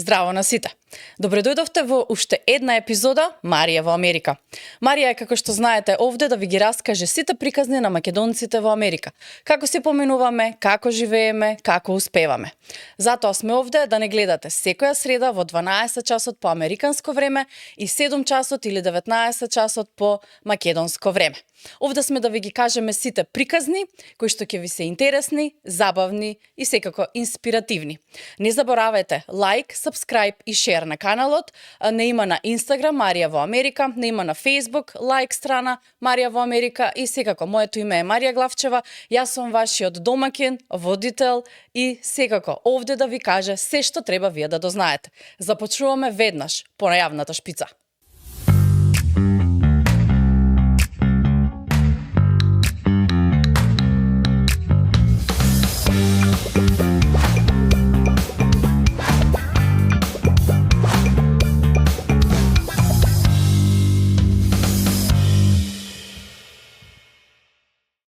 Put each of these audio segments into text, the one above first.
Здраво на сите! Добре дојдовте во уште една епизода Марија во Америка. Марија е, како што знаете, овде да ви ги раскаже сите приказни на македонците во Америка. Како се поминуваме, како живееме, како успеваме. Затоа сме овде да не гледате секоја среда во 12 часот по американско време и 7 часот или 19 часот по македонско време. Овде сме да ви ги кажеме сите приказни, кои што ќе ви се интересни, забавни и секако инспиративни. Не заборавајте лайк, subscribe и share на каналот. Не има на Instagram Марија во Америка, не има на Facebook лайк страна Марија во Америка и секако моето име е Марија Главчева. Јас сум вашиот домаќин, водител и секако овде да ви каже се што треба вие да дознаете. Започнуваме веднаш по најавната шпица.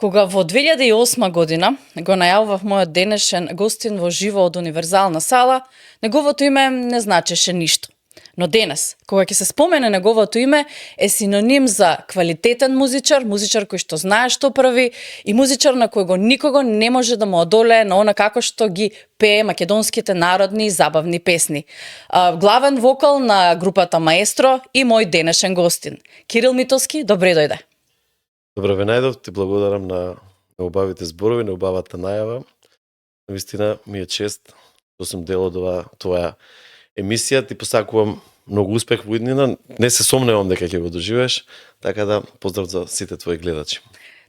Кога во 2008 година го најавував мојот денешен гостин во живо од Универзална сала, неговото име не значеше ништо. Но денес, кога ќе се спомене неговото име, е синоним за квалитетен музичар, музичар кој што знае што прави и музичар на кој никого не може да му одолее на она како што ги пее македонските народни и забавни песни. Главен вокал на групата Маестро и мој денешен гостин. Кирил Митовски, добре дојде. Добро ве најдов, ти благодарам на убавите зборови, на убавата најава. Навистина ми е чест што сум дел од твоја емисија. Ти посакувам многу успех во иднина. Не се сомневам дека ќе го доживееш, така да поздрав за сите твои гледачи.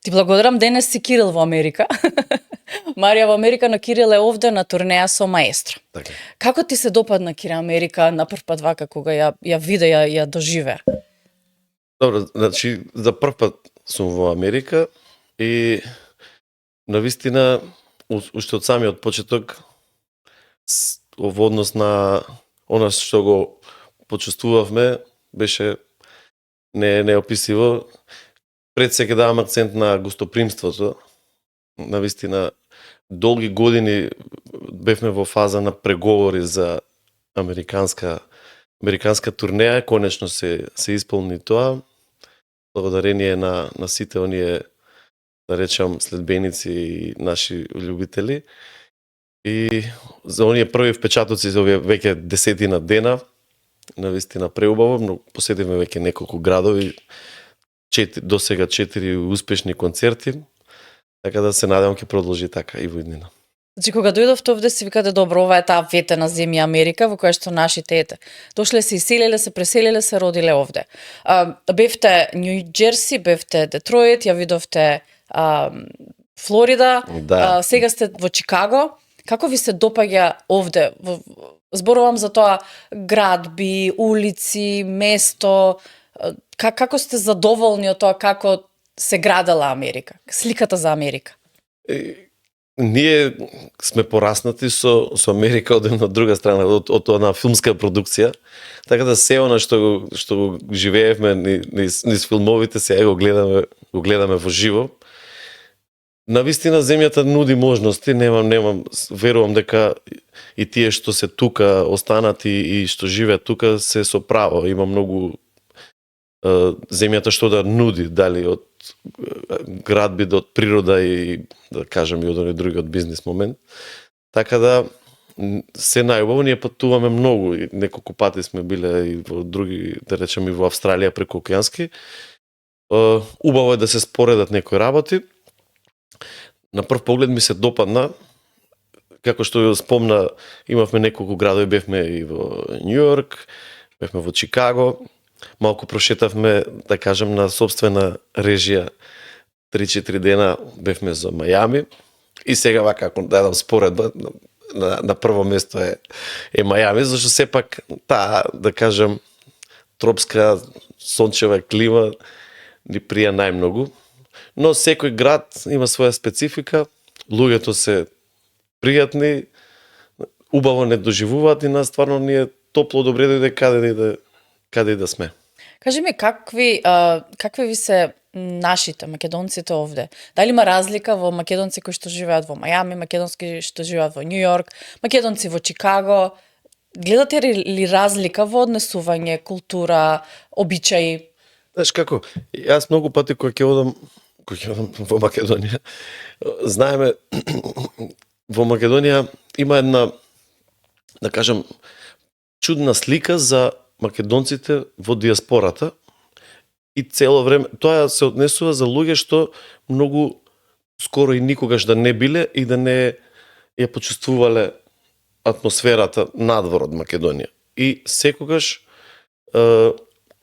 Ти благодарам, денес си Кирил во Америка. Марија во Америка, но Кирил е овде на турнеја со Маестро. Така. Како ти се допадна Кирил Америка на прв пат вака кога ја виде, ја доживеа? Добро, значи за прв пат сум во Америка и навистина уште од самиот почеток во однос на она што го почувствувавме беше неописиво. Пред се ќе давам акцент на гостопримството. Навистина долги години бевме во фаза на преговори за американска турнеја, конечно се исполни тоа. Благодарение на сите оние, да речам, следбеници и наши љубители. И за оние први впечатоци за овие веќе 10 дена, навистина преубаво, но посетивме веќе неколку градови, до сега 4 успешни концерти, така да се надевам ќе продолжи така и во иднина. Значи, кога дојдовте овде си викате, добро, ова е таа ветена земја Америка, во која што нашите дошле се иселиле, се преселиле, се родиле овде. Бевте Нью Џерси, бевте Детройт, ја видовте Флорида, Да. Сега сте во Чикаго. Како ви се допаѓа овде? Зборувам за тоа градби, улици, место. Како сте задоволни од тоа како се градела Америка? Сликата за Америка? Ние сме пораснати со Америка од една друга страна, од една филмска продукција, така да се она што го живеевме низ филмовите, сега го гледаме во живо. Навистина земјата нуди можности, немам верувам дека и тие што се тука останати и што живеат тука се со право. Има многу земјата што да нуди, дали од градби до природа и да кажам и од оној другиот бизнес момент. Така да се најубаво, ние патуваме многу и неколку пати сме биле и во други, да речем и во Австралија преку океански. Убаво е да се споредат некои работи. На прв поглед ми се допадна, како што ја спомна, имавме неколку градови, бевме и во Њу Јорк, бевме во Чикаго, малку прошетавме, да кажем, на собствена режија 3-4 дена бевме за Мајами и сега вака, ако дадам споредба, на прво место е Мајами, зашто сепак таа, да кажем, тропска, сончева клима ни прија најмногу. Но секој град има своја специфика, луѓето се пријатни, убаво не доживуваат и нас стварно ни е топло добре дојде каде и да сме. Кажи ми, какви ви се нашите македонците овде? Дали има разлика во македонци кои што живеат во Мајами, македонци што живеат во Њу Јорк, македонци во Чикаго? гледате ли разлика во однесување, култура, обичаи? Знаеш како, јас многу пати кога ќе одам во Македонија, знаеме, во Македонија има една, да кажам, чудна слика за македонците во диаспората и цело време, тоа се однесува за луѓе што многу скоро и никогаш да не биле и да не ја почувствувале атмосферата надвор од Македонија. И секогаш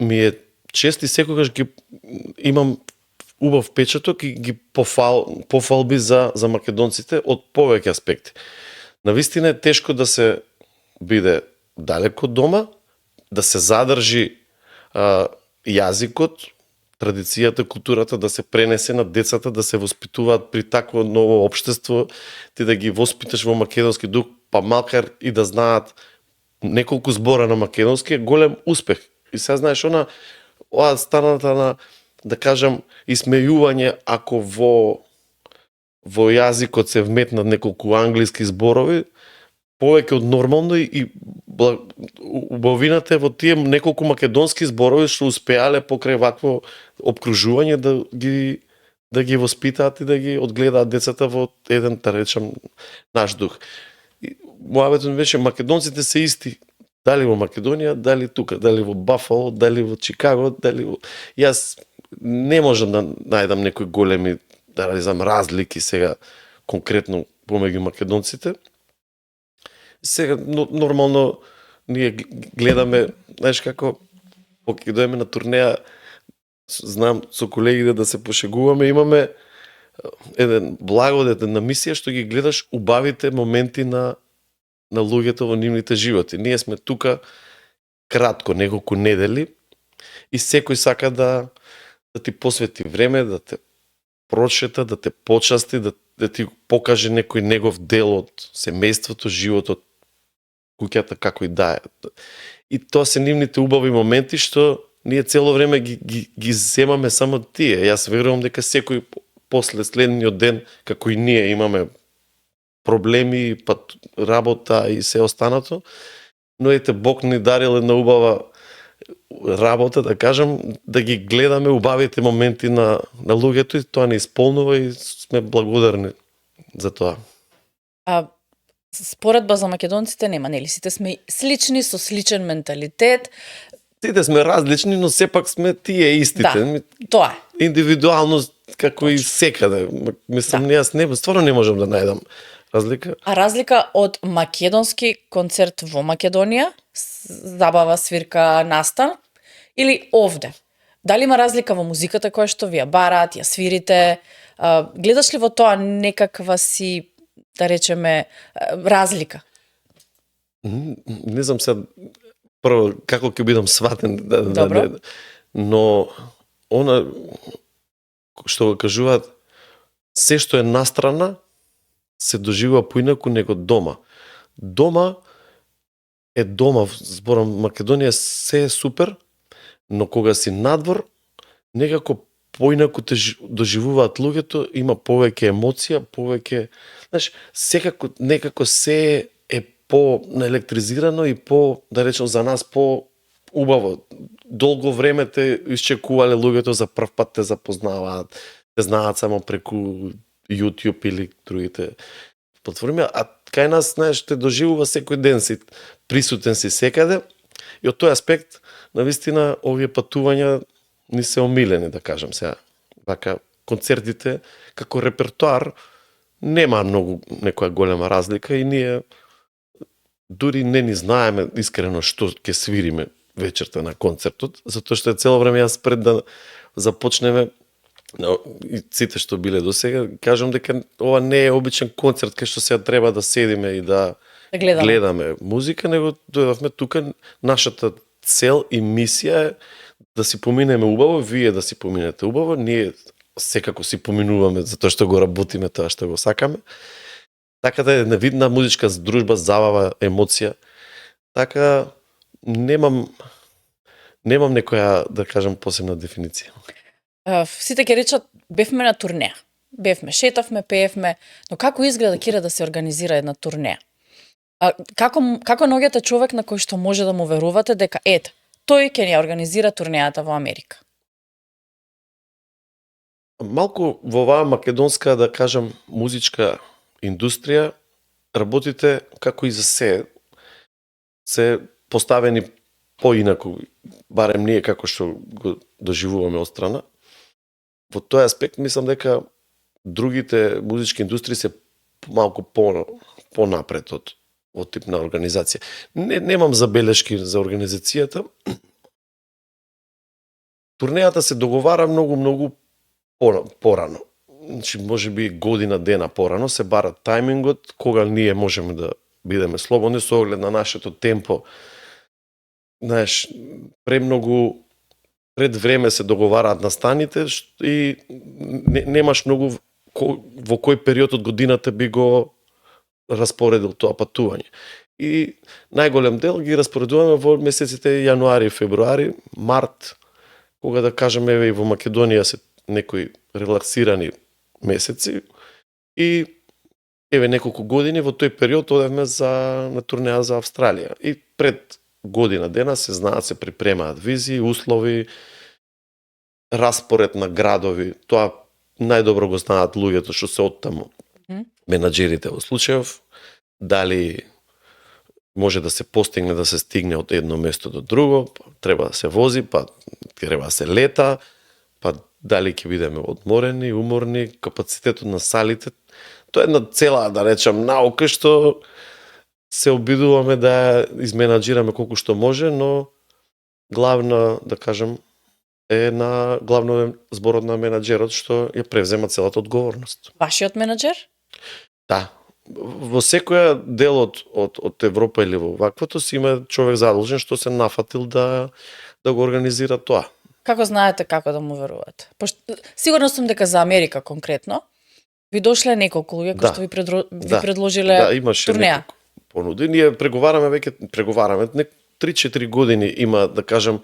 ми е чест и секогаш ги имам убав печаток и ги пофалби за македонците од повеќе аспекти. Навистина е тешко да се биде далеко од дома, да се задржи јазикот, традицијата, културата да се пренесе на децата, да се воспитуваат при такво ново општество, ти да ги воспиташ во македонски дух, па макар и да знаат неколку збора на македонски, е голем успех. И сега знаеш, ова станата на, да кажам, исмејување ако во јазикот се вметнат неколку англиски зборови, повеќе од нормално и убавината е во тие неколку македонски зборови што успеале покрај вакво обкружување да ги воспитаат и да ги одгледаат децата во еден, да речам, наш дух. Мојавето ми беше, македонците се исти, дали во Македонија, дали тука, дали во Бафало, дали во Чикаго, дали во... Јас не можам да најдам некои големи, да знам, разлики сега конкретно помеѓу македонците. Сега нормално ние гледаме, знаеш како, кога дојдеме на турнеја, знам со колегите да се пошегуваме, имаме еден благодет, една мисија што ги гледаш убавите моменти на луѓето во нивните животи. Ние сме тука кратко, неколку недели и секој сака да ти посвети време, да те прочета, да те почасти, да ти покаже некој негов дел од семејството, животот, куќата, како и да е. И тоа се нивните убави моменти што ние цело време ги земаме само тие. Јас верувам дека секој после следниот ден, како и ние имаме проблеми, па работа и се останато, но ете Бог ни дарил една убава работа, да кажам, да ги гледаме убавите моменти на луѓето и тоа не исполнува и сме благодарни за тоа. Споредба за македонците нема, нели? Сите сме слични, со сличен менталитет. Сите сме различни, но сепак сме тие истите. Да, тоа е. Индивидуално, како и секаде. Мислам, јас стварно не можам да најдам разлика. А разлика од македонски концерт во Македонија, забава, свирка, настан, или овде? Дали има разлика во музиката која што ви ја бараат, ја свирите? Гледаш ли во тоа некаква си, да речеме, разлика? Не знам сега прво како ќе бидам сватен, но она што го кажуваат, се што е настрана се доживува поинаку него дома. Дома е дома, зборам Македонија, се е супер, но кога си надвор, некако поинаку те доживуваат луѓето, има повеќе емоција, повеќе, знаеш, секако некако се е по-наелектризирано и да речем за нас по-убаво. Долго време те исчекувале луѓето, за прв пат те запознаваат, те знаат само преку YouTube или другите платформи, а кај нас, знаеш, те доживува секој ден, си присутен си секаде и од тој аспект, навистина, овие патувања ни се омилени, да кажам сега. Вака, концертите, како репертуар, нема многу некоја голема разлика и ние дури не ни знаеме искрено што ќе свириме вечерта на концертот, затоа што е цело време јас пред да започнеме и сите што биле до сега, кажам дека ова не е обичен концерт кај што сега треба да седиме и да гледаме музика, него дојдовме тука, нашата цел и мисија е да си поминеме убаво, вие да си поминете убаво, ние секако си поминуваме затоа што го работиме тоа што го сакаме. Така да е невидна музичка дружба, забава, емоција. Така немам некоја, да кажам, посебна дефиниција. Сите ќе речат, бевме на турнеја. Бевме, шетавме, пеевме, но како изгледа Кира да се организира една турнеја? Како наоѓате човек на кој што може да му верувате дека ете, тој ќе ни организира турнејата во Америка? Малку во оваа македонска, да кажам, музичка индустрија, работите како и за се поставени поинаку, барем ние како што го доживуваме од страна. Во тој аспект мислам дека другите музички индустрии се малку понапред од тип на организација. Немам забелешки за организацијата. Турнејата се договара многу порано. Значи, може би година дена порано се бара тајмингот, кога ние можеме да бидеме слободни со оглед на нашето темпо. Знаеш, премногу пред време се договараат настаните и немаш многу во кој период од годината би го распоредил тоа патување. И најголем дел ги распоредуваме во месеците јануари, февруари, март, кога да кажеме еве и во Македонија се некои релаксирани месеци и еве неколку години во тој период одевме на турнеја за Австралија. И пред година дена се знаат, се припремаат визи, услови, распоред на градови. Тоа најдобро го знаат луѓето што се оттаму. Менаџерите во случајов, дали може да се постигне да се стигне од едно место до друго, треба да се вози, па треба да се лета, па дали ќе бидеме одморени, уморни, капацитетот на салите. Тоа е една цела, да речам, наука што се обидуваме да изменаџираме колку што може, но главна, да кажам, главно е зборот на менаџерот што ја превзема целата одговорност. Вашиот менаџер? Да. Во секоја дел од Европа или во ваквото си има човек задолжен што се нафатил да го организира тоа. Како знаете како да му верувате? Сигурно сум дека за Америка конкретно ви дошле неколку луѓе кои што ви предложиле турнеја. Понуди. Ние преговараме 3-4 години има, да кажам,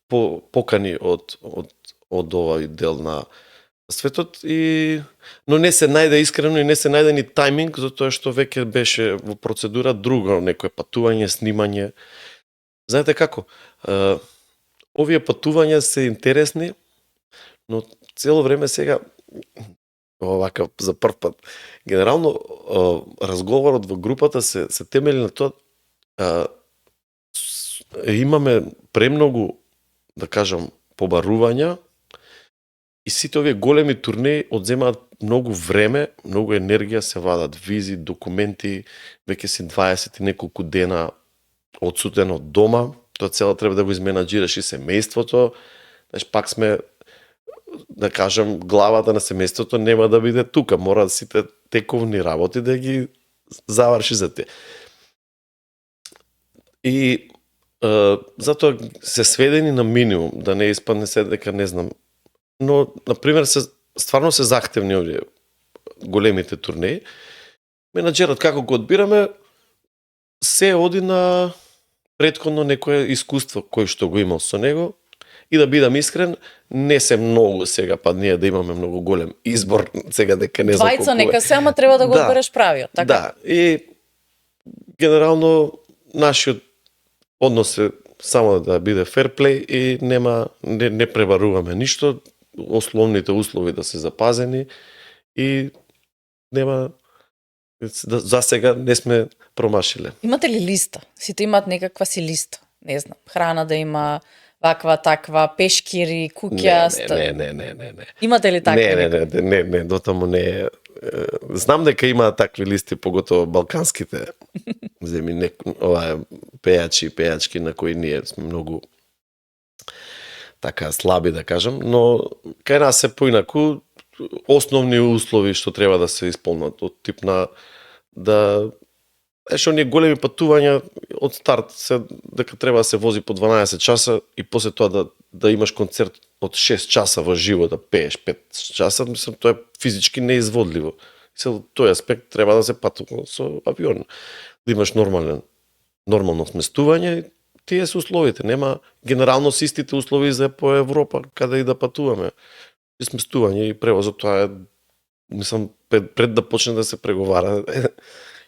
покани од овој дел на светот, но не се најде искрено и не се најде ни тајминг, затоа што веќе беше во процедура друго, некое патување, снимање. Знаете како? Овие патувања се интересни, но цело време сега, овака за прв пат, генерално разговорот во групата се темели на тоа, имаме премногу, да кажам, побарувања и сите овие големи турнеи одземаат многу време, многу енергија, се вадат визи, документи, веќе си 20 и неколку дена одсутен од дома, тоа цело треба да го изменаџираш и семејството, знаеш, пак сме, да кажам, главата на семејството нема да биде тука, мора сите тековни работи да ги заврши за те. И затоа се сведени на минимум, да не испадне се дека не знам. Но, например, стварно се захтевни овие големите турнеи. Менаџерот како го одбираме, се оди на претходно некое искуство кој што го имал со него. И да бидам искрен, не се многу сега, па ние да имаме многу голем избор, сега дека не знам колку. Двајца нека се, ама треба да го одбереш правиот, така? Да, и генерално нашиот однос е само да биде ферплей и не пребаруваме ништо, основните услови да се запазени и нема, за сега не сме промашиле. Имате ли листа? Сите имаат некаква си листа, не знам, храна да има, ваква, таква, пешкири, куќа. Не. Имате ли такви? Не, дотаму не е. Знам дека има такви листи, поготово балканските земји, пејачи и пејачки на кои ние сме многу така слаби, да кажам, но кај нас е поинаку основни услови што треба да се исполнат, од тип на оние големи патувања од старт се дека треба да се вози по 12 часа и после тоа да имаш концерт од 6 часа во живо, да пееш 5 часа, мислам тоа е физички неизводливо. И со тој аспект треба да се патува со авион, да имаш нормално сместување. Тие се условите, нема генерално се истите услови за по Европа, каде и да патуваме. И сместување и превозот, тоа е, мислам, пред да почне да се преговара,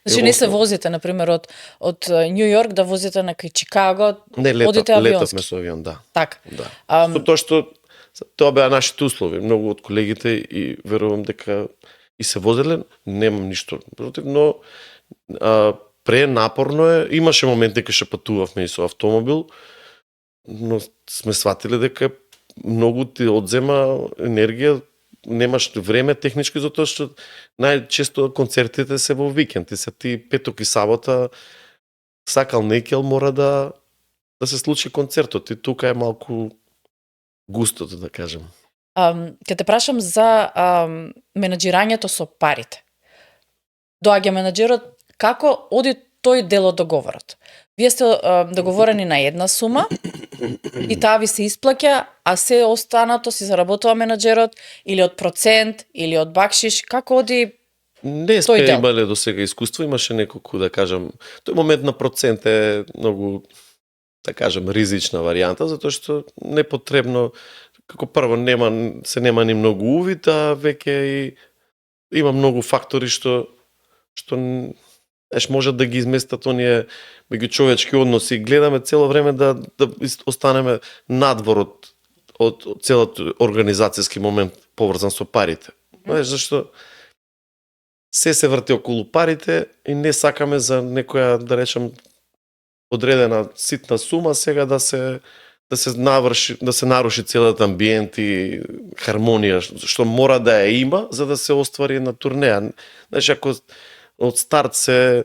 Значи не се возите, например, од Њу Јорк да возите на кај Чикаго, Не, одите авионски. летавме со авион, да. Така. Да. Што тоа беа нашите услови. Многу од колегите и верувам дека и се возеле, немам ништо против, но пренапорно е. Имаше моменти кога ќе патувавме и со автомобил, но сме сватиле дека многу ти одзема енергија, немаш време технички, затоа што најчесто концертите се во викенд, и се ти петок и сабота, сакал некел мора да се случи концертот, и тука е малку густото, да кажем. Ке те прашам за менаџирањето со парите. Доаѓа менаџерот, како оди тој дел од договорот? Вие сте договорени на една сума и таа ви се исплаќа, а се останато си заработува менаџерот или од процент, или од бакшиш, како оди Не сме имале до сега искуство, имаше неколку, да кажем, тој момент на процент е многу, да кажем, ризична варијанта, затоа што непотребно, како прво нема ни многу увид, а веќе и има многу фактори што може да ги изместат оние меѓучовечки односи. Гледаме цело време да останеме надвор од целиот организацијски момент поврзан со парите. Зашто се врти околу парите и не сакаме за некоја, да речем, одредена ситна сума сега да се наруши целиот амбиент и хармонија што мора да ја има за да се оствари на турнеја. Значи, ако од старт се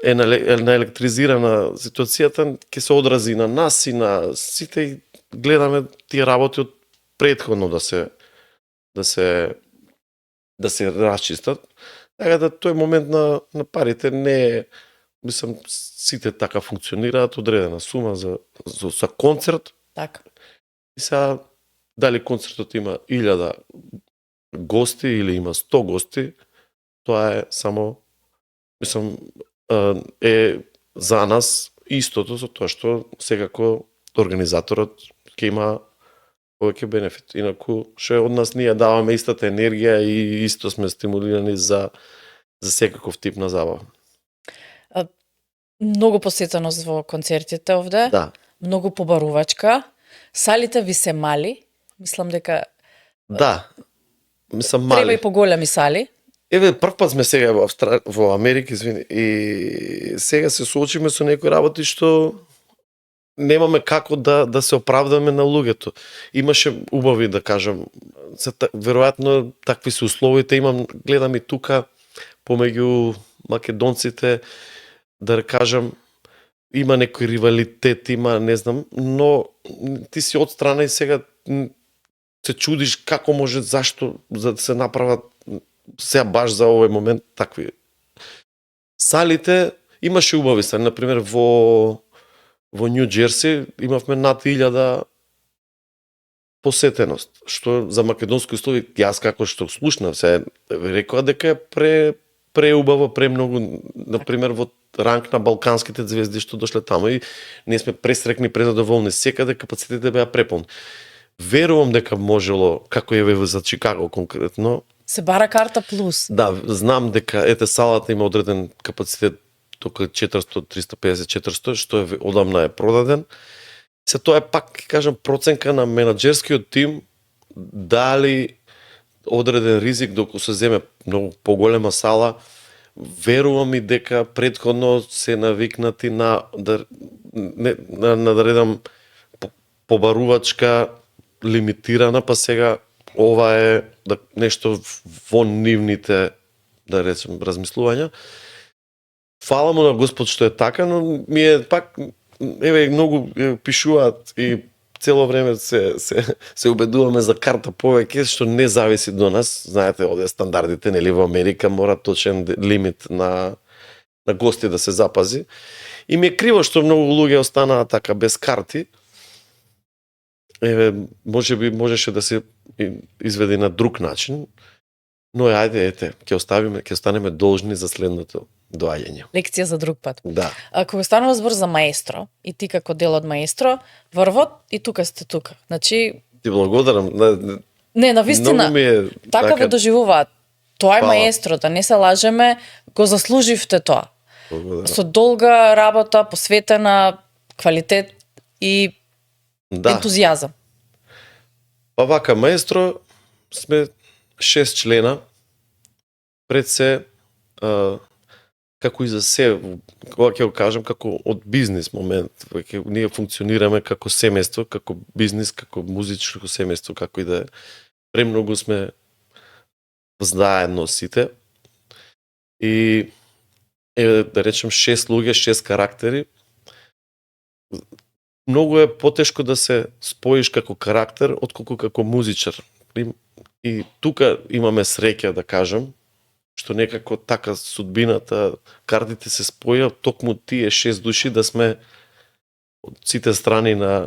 е наелектризирана ситуацијата, ќе се одрази на нас и на сите, и гледаме тие работи од претходно да се расчистат. Така да тој момент на парите не е, мислам, сите така функционираат, одредена сума за концерт. Така. И сега, дали концертот има 1000 гости или има 100 гости, тоа е само, мислам, е за нас истото, за тоа што секако организаторот ќе има повеќе бенефит. Инаку, што од нас ние даваме истата енергија и исто сме стимулирани за секаков тип на забава. Многу посетеност во концертите овде. Да. Многу побарувачка. Салите ви се мали. Мислам дека да. Мислам мали. Треба и поголеми сали. Прв пат сме сега во Америка, извини, и сега се соочиме со некои работи што немаме како да се оправдаме на луѓето. Имаше убави, да кажем, веројатно такви се условите, гледам и тука помеѓу македонците, да кажем, има некој ривалитет, има, не знам, но ти си одстрана и сега се чудиш како може, зашто, за да се направат сега баш за овој момент такви. Салите имаше убави сали, например во Њу Џерси имавме над 1000 посетеност, што за македонски услови, јас како што слушнав, се рекоа дека е преубаво, премногу, например во ранг на балканските звезди што дошле таму, и ние сме пресрекни, презадоволни, секаде капацитетите беа преполни. Верувам дека можело, како е за Чикаго конкретно, се бара карта плюс. Да, знам дека салата има одреден капацитет тука 400, 350, 400, што одамна е продаден. Се тоа е пак, кажам, проценка на менаџерскиот тим, дали одреден ризик докато се земе многу поголема сала. Верувам и дека претходно се навикнати на да редам побарувачка лимитирана, па сега ова е нешто во нивните, да речем, размислувања. Фала му на Господ што е така, но ми е пак, многу пишуваат и цело време се убедуваме за карта повеќе, што не зависи до нас. Знаете, овде стандардите, нели, во Америка мора точен лимит на гости да се запази. И ми е криво што многу луѓе останаа така без карти. Можеше да се изведе на друг начин, но ајде, ќе останеме должни за следното доаѓање. Лекција за друг пат. Да. Кога станува збор за маестро, и ти како дел од маестро, врвот и тука сте тука. Значи, ти благодарам. Не, навистина, така ве доживуваат. Тоа е маестро, да не се лажеме, го заслуживте тоа. Благодарам. Со долга работа, посветена, квалитет и Да. ентузијазам. Па вака, маестро, сме 6 члена, пред се, како и за се, кога ќе го кажам, како од бизнис момент, веќе ние функционираме како семејство, како бизнис, како музичко семејство, како и да е. Премногу сме заедно сите. И да речем 6 луѓе, 6 карактери. Многу е потешко да се споиш како карактер отколку како музичар. И тука имаме среќа, да кажам, што некако така судбината, картите се споја, токму тие 6 души да сме од сите страни на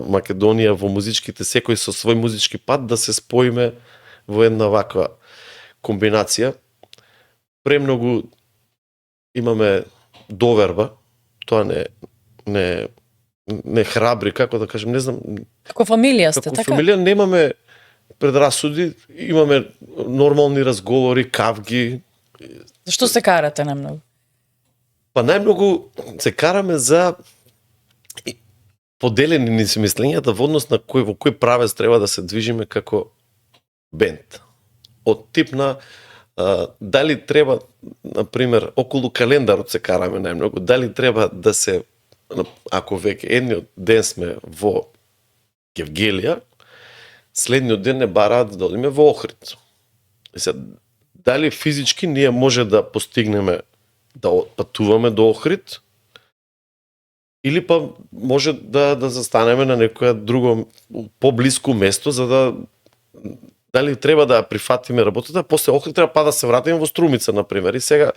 Македонија во музичките, секој со свој музички пат, да се споиме во една ваква комбинација. Премногу имаме доверба, тоа не храбри, како да кажем, не знам. Како фамилија сте, Како така? фамилија немаме предрасуди, имаме нормални разговори, кавги. Зашто се карате најмногу? Па најмногу се караме за поделени ни се мислењата во однос на во кој правец треба да се движиме како бенд. Од тип на дали треба, например, околу календарот се караме најмногу, дали треба да се, ако веќе едниот ден сме во Гевгелија, следниот ден не бараат да одиме во Охрид. И се, дали физички ние може да постигнеме да патуваме до Охрид, или па може да застанеме на некоја друго поблиску место, за да дали треба да прифатиме работата, после Охрид треба па да се вратиме во Струмица, например. И сега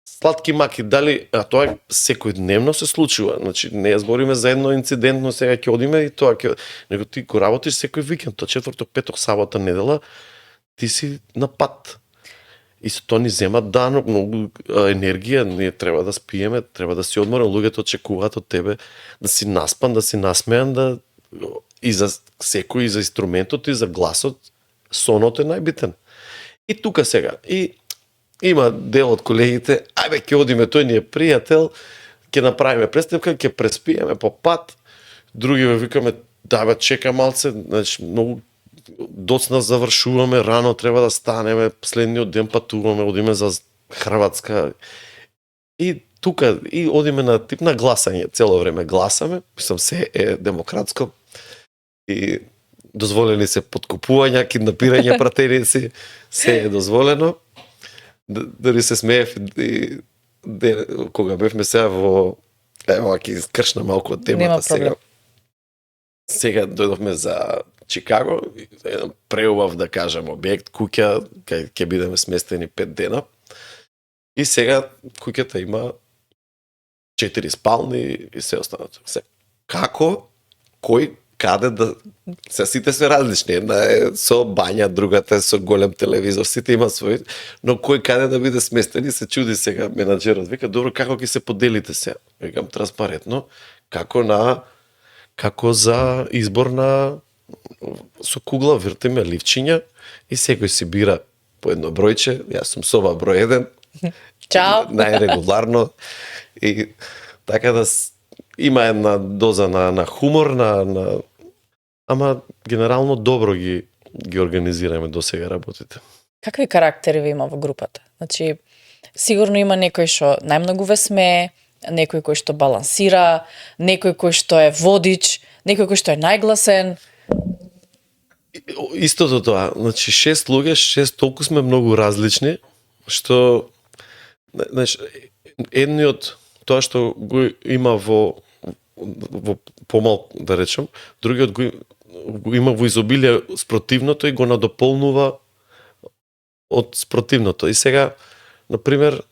сладки маки, дали, тоа секојдневно се случува. Значи, не збориме за едно инцидентно, сега ќе одиме и тоа ќе... Него ти го работиш секој викенд, тоа четврток, петок, сабота, недела, ти си на пат. И се тоа ни зема многу енергија, ние треба да спиеме, треба да си одморен, луѓето очекуваат од тебе да си наспан, да си насмеан, да и за секој, и за инструментот, и за гласот, сонот е најбитен. И тука сега, и има дел од колегите, ајбе ќе одиме, тој ни е пријател, ќе направиме представка, ќе преспиеме по пат, други викаме, да бе, чека малце, значи многу доцна завршуваме, рано треба да станеме, последниот ден патуваме, одиме за Хрватска. И тука, и одиме на тип на гласање, цело време гласаме, мислам се е демократско, и дозволени се подкупувања, киднапирање пратеници, се е дозволено. Дали се смеев кога бевме сега во... Ево, ќе скршна малку од темата сега. Сега дојдовме за Чикаго, еден преубав, да кажем, објект, куќа, кај ќе бидеме сместени 5 дена. И сега куќата има 4 спални и се останато. Како, кој, каде да... Сите се различни. Една е со бања, другата е со голем телевизор, сите има свој, но кој каде да биде сместен и се чуди сега менаџерот. Вика, добро, како ќе се поделите сега? Викам, транспарентно, како за избор на со кугла вртиме ливчиња и секој си бира по едно бројче. Јас сум соба број 1. Чао. Најрегуларно. И така да има една доза на хумор, ама генерално добро ги организираме до сега работите. Какви карактери ви има во групата? Значи, сигурно има некој што најмногу ве смее, некој кој што балансира, некој кој што е водич, некој кој што е најгласен. Истото тоа, значи 6 луѓе, 6 толку сме многу различни, што значи едниот тоа што го има во помалку, да речем, другиот го има во изобилие спротивното и го надополнува од спротивното. И сега, например,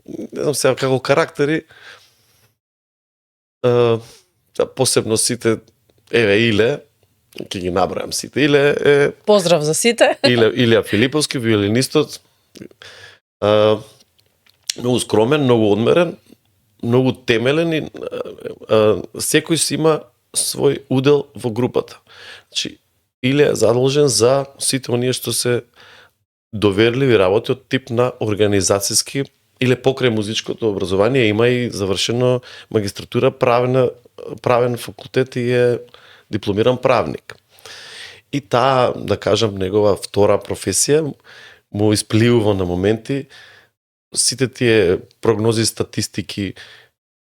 не знам сега како карактери, посебно сите, еве Иле, ќе ги набројам сите. Иле е... Поздрав за сите. Илија Филиповски, виолинистот, многу скромен, многу одмерен, многу темелен и секој си има свој удел во групата. Значи, Иле е задолжен за сите оние што се доверливи работи од тип на организацијски или покрај музичкото образование има и завршено магистратура правен факултет и е дипломиран правник. И таа, да кажам, негова втора професија му испливува на моменти сите тие прогнози, статистики,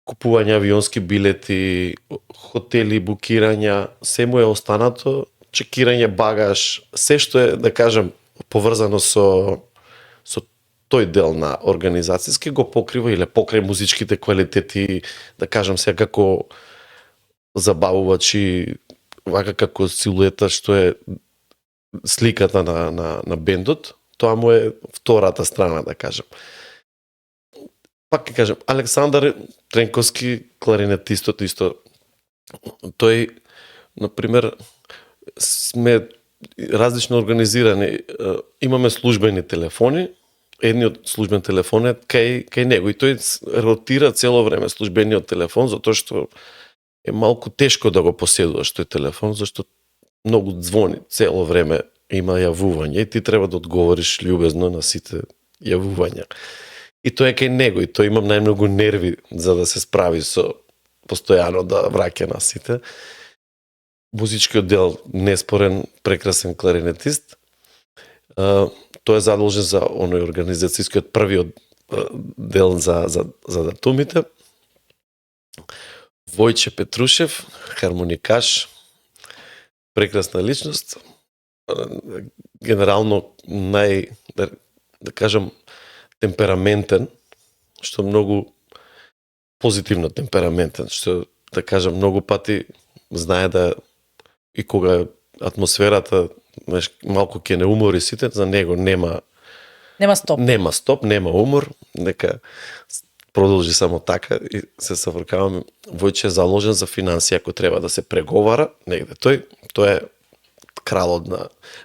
купување авионски билети, хотели, букирања, се му е останато, чекирање багаж, се што е, да кажам, поврзано со тој дел на организацијски го покрива или покрај музичките квалитети, да кажам сега како забавувач и вака како силуета што е сликата на бендот, тоа му е втората страна, да кажам. Пак ќе кажам, Александар Тренковски, кларинетистот исто, тој, например, сме различно организирани. Имаме службени телефони, едниот службен телефон е кај него и тој ротира цело време службениот телефон, затоа што е малку тешко да го поседуваш тој телефон, зашто многу звони цело време, има јавување и ти треба да одговориш љубезно на сите јавувања. И тој е кај него и тој имам најмногу нерви за да се справи со постојано да враќа на сите. Музичкиот дел неспорен, прекрасен кларинетист. Тој е задолжен за оној организацијскиот првиот дел за датумите. Војче Петрушев, хармоникаш, прекрасна личност. Генерално да кажам, темпераментен, што многу позитивно темпераментен, што, да кажам, многу пати знае да и кога атмосферата малку ќе не умори сите, за него нема стоп. Нема стоп, нема умор, нека продолжи само така и се савркаваме. Војче е заложен за финансија, ако треба да се преговара негде. Тој е кралот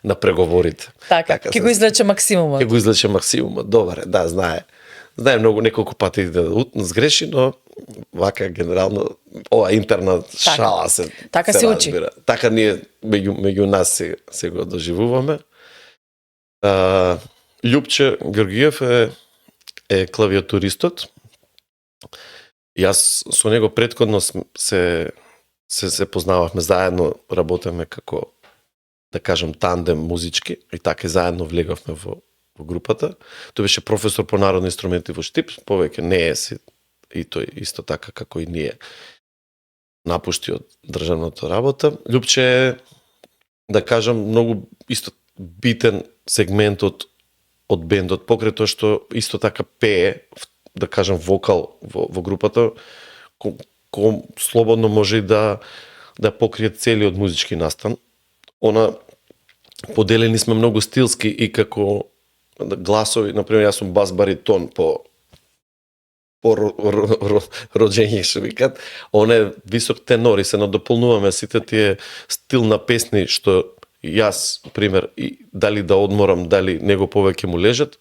на преговорите. Така ќе го излече максимумот. Ќе го излече максимумот, добре, да, знае. Знае многу неколку пати да сгреши, но вака генерално ова интерна шала се така се учи. Разбира. Така ние меѓу нас се го доживуваме. Љупче Георгиев е клавиатуристот. Јас со него претходно се познававме заедно, работеме како, да кажам, тандем музички и така и заедно влегавме во групата. Тој беше професор по народни инструменти во Штип, повеќе не е си и тој исто така како и ние напушти од државната работа. Љупче е, да кажам, многу исто битен сегмент од бендот, покрај тоа што исто така пее, да кажам, вокал во групата, кој слободно може и да покрие целиот музички настан. Поделени сме многу стилски и како гласови, например, јас сум бас баритон по роđење, што викат. Он е висок тенор и се надополнуваме сите тие стил на песни што јас, пример, и дали да одморам, дали него повеќе му лежат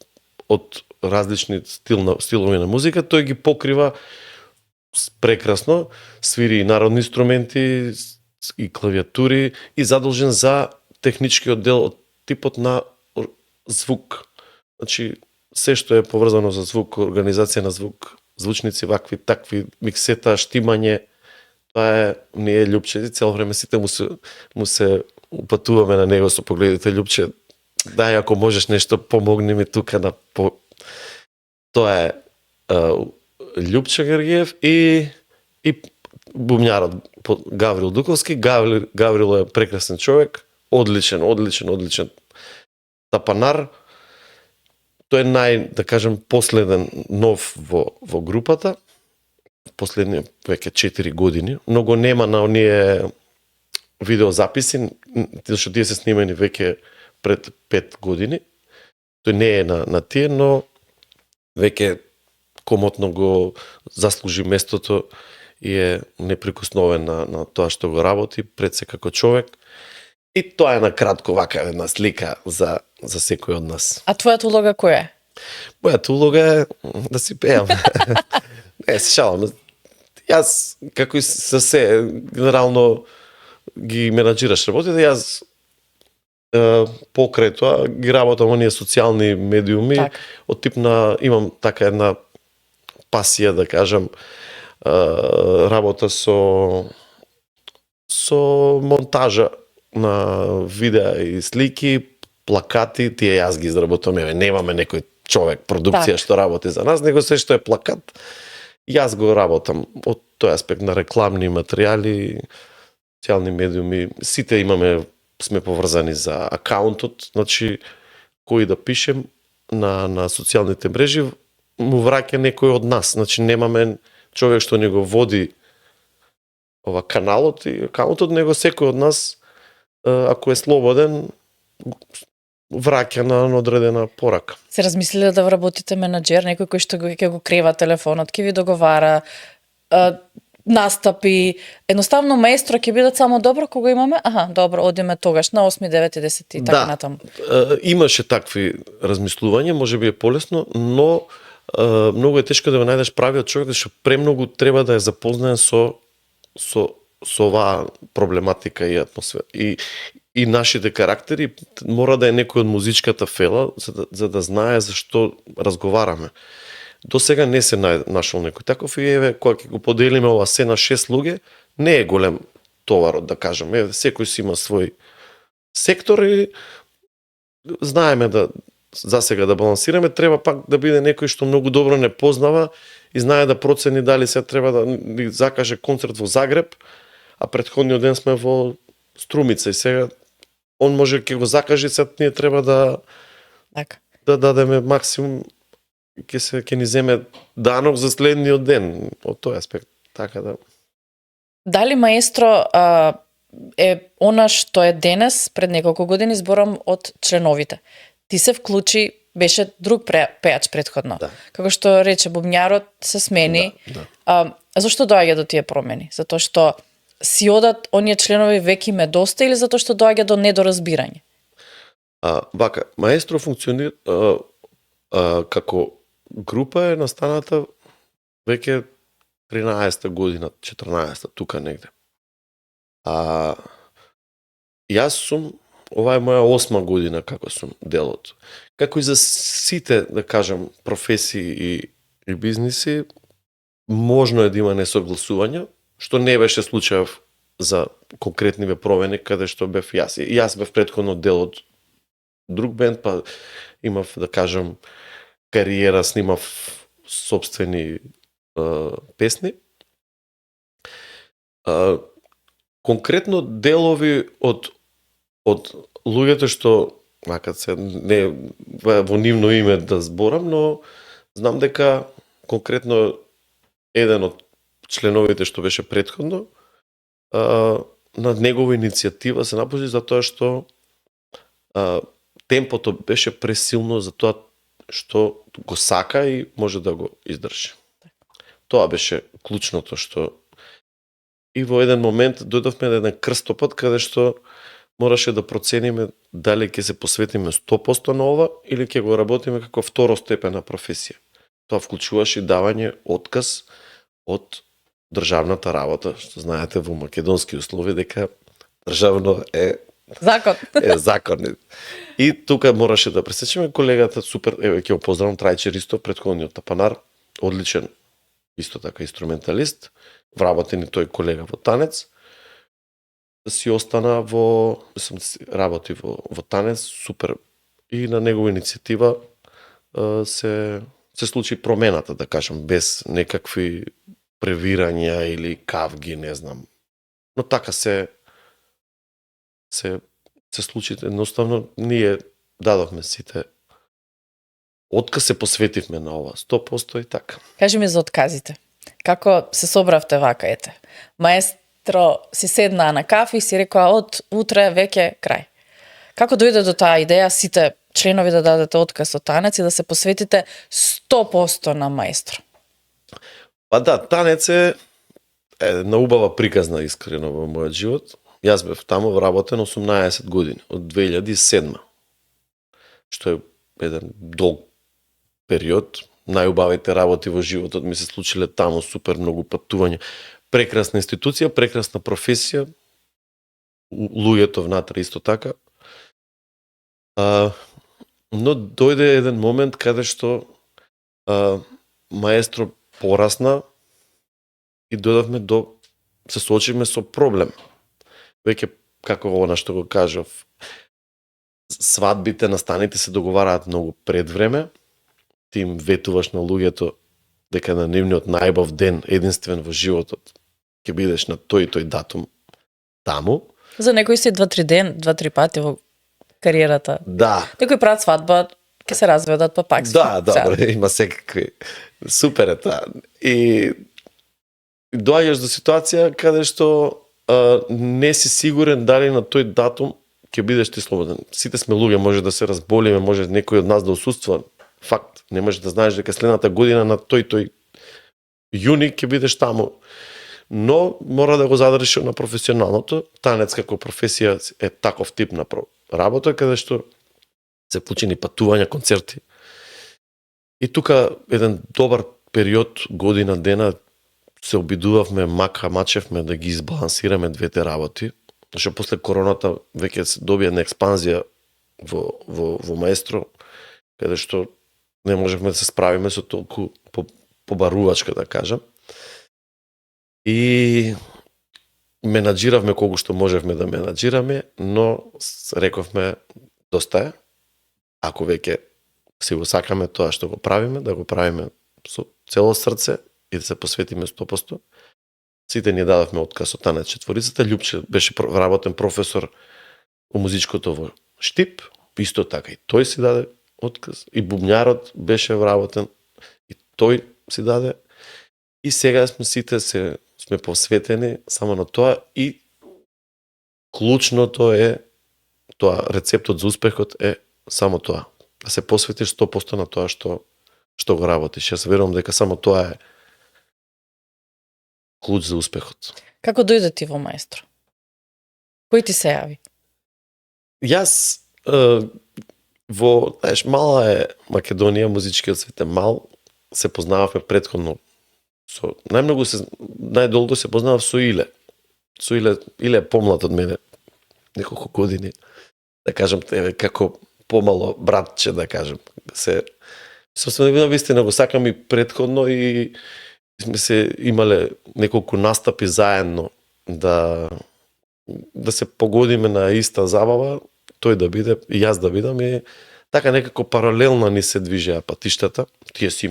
од различни стилови на музика, тој ги покрива прекрасно, свири и народни инструменти, и клавиатури, и задолжен за техничкиот дел од типот на звук. Значи, се што е поврзано за звук, организација на звук, звучници, вакви, такви, миксета, штимање, тоа не е Љупче. Цело време сите му се упатуваме на него со погледите. Љупче, дај, ако можеш нешто, помогни ми тука на Тоа е Љупче Георгиев и бумњарот Гаврил Дуковски. Гаврил е прекрасен човек, одличен тапанар. Тој е да кажем, последен нов во групата, последни веќе 4 години. Многу нема на оние видеозаписи, зашто тие се снимени веќе пред 5 години. Тој не е на тие, но веќе комотно го заслужи местото и е неприкосновен на тоа што го работи пред се како човек. И тоа е на кратко вака една слика за секој од нас. А твојата улога која е? Мојата улога е да си пеам. Не, се шалам. Јас, како и се, генерално ги менаџираш работите, јас покрај тоа ги работам оние социјални медиуми, од тип на, имам така една пасија, да кажам, работа со монтажа на видеа и слики, плакати, тие јас ги изработувам, немаме некој човек, продукција што работи за нас, него се што е плакат, јас го работам од тој аспект на рекламни материјали, социјални медиуми, сите сме поврзани за акаунтот, значи кој да пишем на социјалните мрежи, му враќа некој од нас, значи немаме човек што ни го води ова каналот и акаунтот, него секој од нас, ако е слободен, враќа на одредена порака. Се размислиле да вработите менаџер, некој кој што ќе го крева телефонот, ќе ви договара настапи, едноставно маестро ќе бидат само добро кога имаме, добро, одиме тогаш на 8, 9, 10 и така натаму. Имаше такви размислувања, можеби е полесно, но многу е тешко да го најдеш правиот човек, зашто премногу треба да е запознаен со оваа проблематика и атмосфера. И нашите карактери мора да е некој од музичката фела, за да знае за што разговараме. До сега не се нашол некој таков и кога ќе го поделиме ова се на 6 луѓе, не е голем товарот, да кажем. Секој си има свој сектор и знаеме за сега да балансираме, треба пак да биде некој што многу добро не познава и знае да процени дали се треба да ни закаже концерт во Загреб, а претходниот ден сме во Струмица и сега он може ќе го закаже, сега ние треба да дадеме максимум, ќе ни земе данок за следниот ден од тој аспект. Така да. Дали маестро е она што е денес, пред неколку години зборам од членовите. Ти се вклучи, беше друг пеач претходно. Да. Како што рече бубњарот се смени. Зошто доаѓа до тие промени? Затоа што си одат оние членови веќе ме доста или затоа што доаѓа до недоразбирање? Вака, маестро функционира како група е настаната веќе 13-та година, 14-та, тука негде. Јас сум, ова е моја 8-ма година како сум делот. Како и за сите, да кажам, професии и бизниси, можно е да има несогласувања, што не беше случајов за конкретниве промени каде што бев јас. И јас бев претходно дел од друг бенд, па имав, да кажам, кариера, снимав собствени песни. Конкретно делови од луѓето што, се не во нивно име да зборам, но знам дека конкретно еден од членовите што беше претходно, на негова иницијатива се напуши затоа што темпото беше пресилно за тоа што го сака и може да го издржи. Тоа беше клучното што и во еден момент дојдовме на еден крстопат каде што мораше да процениме дали ќе се посветиме 100% на ова или ќе го работиме како второстепена професија. Тоа вклучуваше давање отказ од државната работа, што знаете во македонски услови дека државно е закон. Закон. И тука мораше да пресечеме колегата супер, ќе го поздравам Трајче Ристо, претходниот тапанар, одличен исто така инструменталист, вработен и тој колега во танец. Си остана работи во танец, супер. И на негова иницијатива се случи промената, да кажам, без некакви превирања или кавги, не знам. Но така се случи, едноставно ние дадовме сите отказ, се посветивме на ова 100% и така. Кажи ми за отказите. Како се собравте вака, ете? Маестро си седна на кафе и си рекоа од утре веќе крај. Како дојде до таа идеја сите членови да дадете отказ од танец и да се посветите 100% на маестро? Па да, танец е една убава приказна искрено во мојот живот. Јас бев таму вработен 18 години, од 2007. Што е еден долг период. Најубавите работи во животот ми се случиле таму, супер многу патување. Прекрасна институција, прекрасна професија, луѓето внатре исто така. Но дојде еден момент каде што маестро порасна и додавме се соочивме со проблем. Веќе, како она што го кажав, свадбите, настаните се договараат многу пред време, ти им ветуваш на луѓето дека на нивниот најбав ден, единствен во животот, ќе бидеш на тој и тој датум таму. За некои си 2-3 пати во кариерата. Да. Некои прават свадба, ќе се разведат, па пак. Да, добро, има секакви. Супер е тоа. И доаѓаш до ситуација каде што не си сигурен дали на тој датум ќе бидеш ти слободен. Сите сме луѓе, може да се разболиме, може некој од нас да отсуства. Факт. Не можеш да знаеш дека следната година на тој јуни ќе бидеш таму. Но мора да го задржиш на професионалното. Танец како професија е таков тип на работа, каде што се почини патувања, концерти. И тука еден добар период, година, дена, се обидувавме, мачевме да ги избалансираме двете работи. Зашто после короната веќе се доби една експанзија во Маестро, каде што не можевме да се справиме со толку побарувачка, да кажам. И менаџиравме колку што можевме да менаџираме, но рековме доста е. Ако веќе си го сакаме тоа што го правиме, да го правиме со цело срце и да се посветиме 100%. Сите ни дадовме отказ од Танец четворицата. Љупче беше работен професор во музичкото во Штип, исто така и тој си даде отказ. И бубњарот беше вработен, и тој си даде. И сега сите сме посветени само на тоа и клучното е тоа, рецептот за успехот е само тоа. Да се посветиш 100% на тоа што го работиш. Јас верувам дека само тоа е клуч за успехот. Како дојде ти во Маестро? Кој ти се јави? Јас знаеш, мала е Македонија, музичкиот свет е мал, се познававме претходно најдолго се познавав со Иле. Иле е помлад од мене, неколку години. Да кажам, како помало братче, да кажам. Вистина го сакам и претходно и сме се имале неколку настапи заедно да се погодиме на иста забава, тој да биде и јас да бидам, и така некако паралелно ни се движеа патиштата. Тие си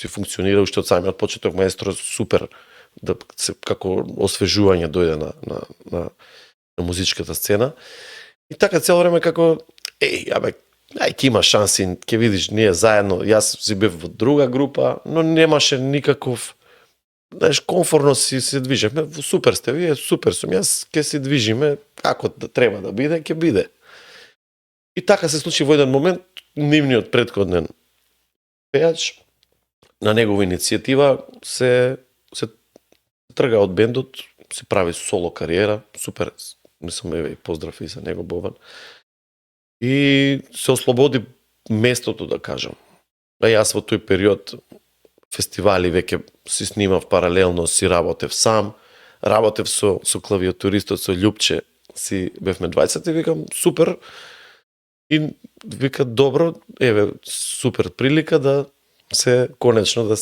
функционира уште од самиот почеток. Маестро супер да се како освежување дојде на музичката сцена. И така цело време како ќе има шанси, ќе видиш ние заедно. Јас си бев во друга група, но немаше никаков, знаеш, комфортно си се движевме. Супер сте вие, супер сум јас, ќе се движиме како треба да биде, ќе биде. И така се случи во еден момент, нивниот претходен пејач на негова иницијатива се трга од бендот, се прави соло кариера, супер, мислам, и поздрав и за него, Бобан. И се ослободи местото, да кажам. А јас во тој период фестивали веќе си снимав паралелно, си работев сам, работев со клавиатуристот, со Љупче, си бевме двајцата и викам, супер, и вика, добро, еве, супер прилика да се, конечно, да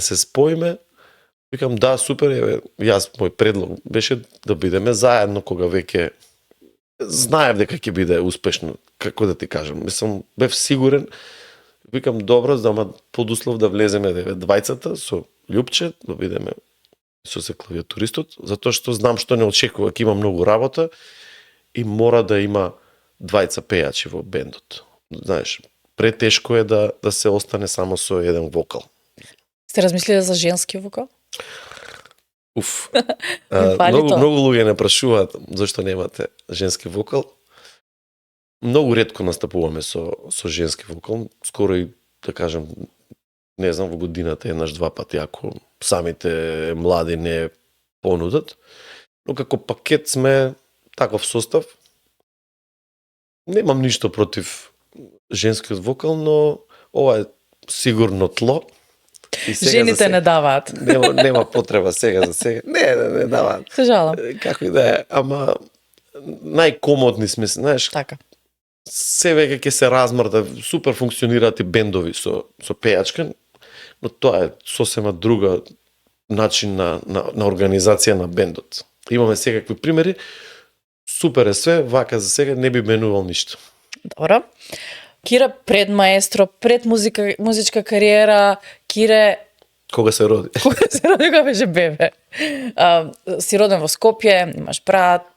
се споиме. Викам, да, супер, еве, мој предлог беше да бидеме заедно, кога веќе знаев дека ќе биде успешно, како да ти кажам. Мислам, бев сигурен. Викам, добро, да подуслов да влеземе двајцата со Љупче, да бидеме со клавиатуристот, затоа што знам што не очекува, ќе има многу работа и мора да има двајца пејачи во бендот. Знаеш, претешко е да се остане само со еден вокал. Сте размислиле за женски вокал? Уф. Многу луѓе не прашуваат зашто немате женски вокал. Многу ретко настапуваме со женски вокал. Скоро и, да кажам, не знам, во годината еднаш-два пати, ако самите млади не понудат. Но како пакет сме таков состав. Немам ништо против женскиот вокал, но ова е сигурно тло. Жените не даваат. Нема потреба сега за сега. Не даваат. Се жалам. Како и да е, ама најкомодни сме, знаеш. Така. Се веќе ќе се размрда, супер функционираат и бендови со пејачка, но тоа е сосема друга начин на организација на бендот. Имаме секакви примери, супер е све, вака за сега не би менувал ништо. Добро. Кире пред маестро, пред музичка кариера, Кире Кога се роди? кога се роди, кога беше бебе. Си роден во Скопје, имаш брат,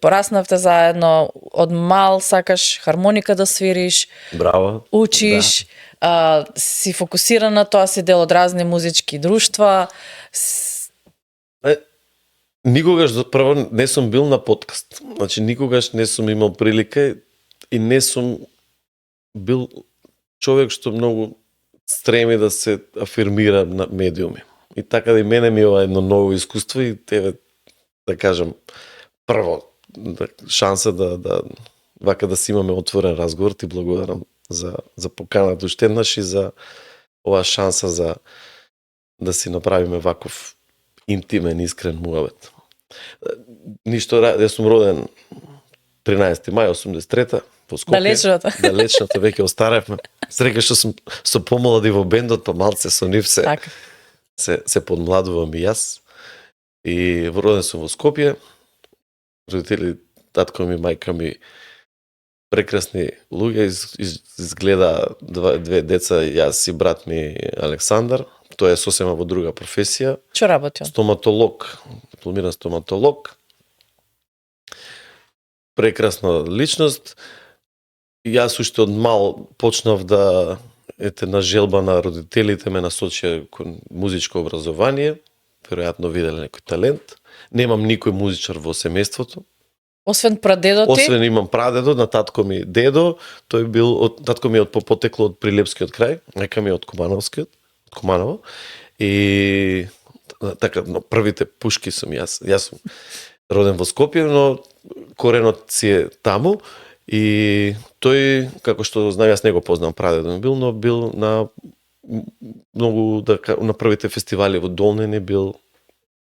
пораснавте заедно, од мал сакаш хармоника да свириш, Браво. учиш, си фокусиран на тоа, си дел од разни музички друштва. Никогаш прво не сум бил на подкаст. Значи никогаш не сум имал прилика и не сум бил човек што многу стреми да се афирмира на медиуми. И така да и мене ми е ова едно ново искуство и тебе, да кажам, прво шанса да вака да си имаме отворен разговор. Ти благодарам за поканата уште еднаш и за оваа шанса за да си направиме ваков интимен, искрен муабет. Ништо, јас сум роден 13. мај 83-та во Скопје. Далечната веќе остаревме. Среќа што сум со помлади во бендот, па малце со нив се подмладувам и јас. И роден сум во Скопје. Родители, татко ми, мајка ми, прекрасни луѓе, изгледа две деца, јас и брат ми Александар. Тој е сосема во друга професија. Што работи он? Стоматолог, дипломиран стоматолог. Прекрасна личност. Јас уште од мал почнав да на желба на родителите ме насочија кон музичко образование. Веројатно виделе некој талент. Немам никој музичар во семејството. Освен прадедо ти? Освен имам прадедо, на татко ми дедо, тој бил татко ми е потекло од Прилепскиот крај, мајка ми е од Куманово. И така, но првите пушки сум јас. Јас сум роден во Скопје, но коренот си е таму. И тој, како што знам, јас не го познам прадедо бил, но бил на многу, на првите фестивали во Долнене бил,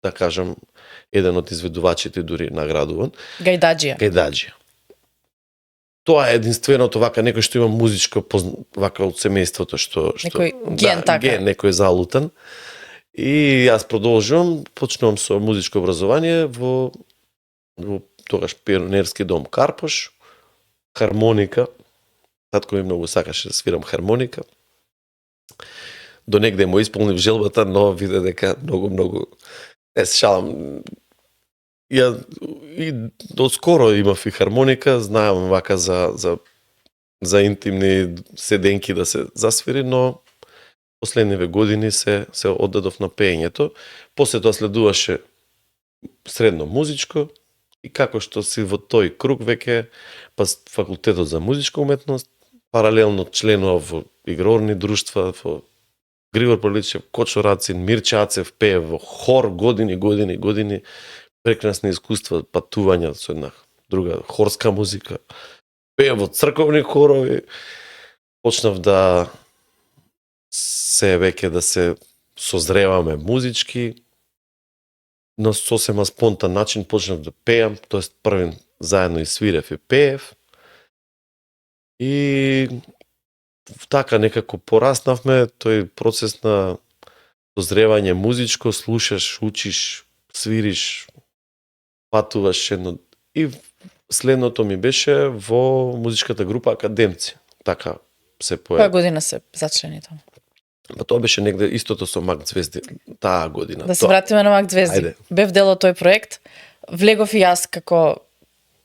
да кажам, еден од изведувачите дури наградуван. Гајдаџија. Тоа е единственото вака некој што има музичко вака од семејството што некој ген така. Ген, некој залутан. И јас продолжувам, почнувам со музичко образование во тогаш пионерски дом Карпош, хармоника. Татко ми многу сакаше да свирам хармоника. До негде му исполнив желбата, но виде дека многу се шалам. Ја и до скоро имав и хармоника, знаам вака за интимни седенки да се засвири, но последниве години се оддадов на пеењето. После тоа следуваше средно музичко и како што си во тој круг веќе па факултетот за музичка уметност, паралелно членував во игрорни друштва, во Григор Павличев, Кочо Рацин, Мирче Ацев пее во хор години, прекрасни искуства, патувања со една друга хорска музика. Пеја во црковни хорови. Почнав да се созреваме музички. На сосема спонтан начин почнав да пеам, тоест првин заедно и свирев и пеев. И така некако пораснавме, тој процес на созревање музичко, слушаш, учиш, свириш, патуваш едно. И следното ми беше во музичката група Академци. Така се појави. Која година се зачлени таму? Па тоа беше негде истото со Мак Звезди таа година. Да се вратиме на Мак Звезди. Ајде. Бев дел од тој проект. Влегов и јас како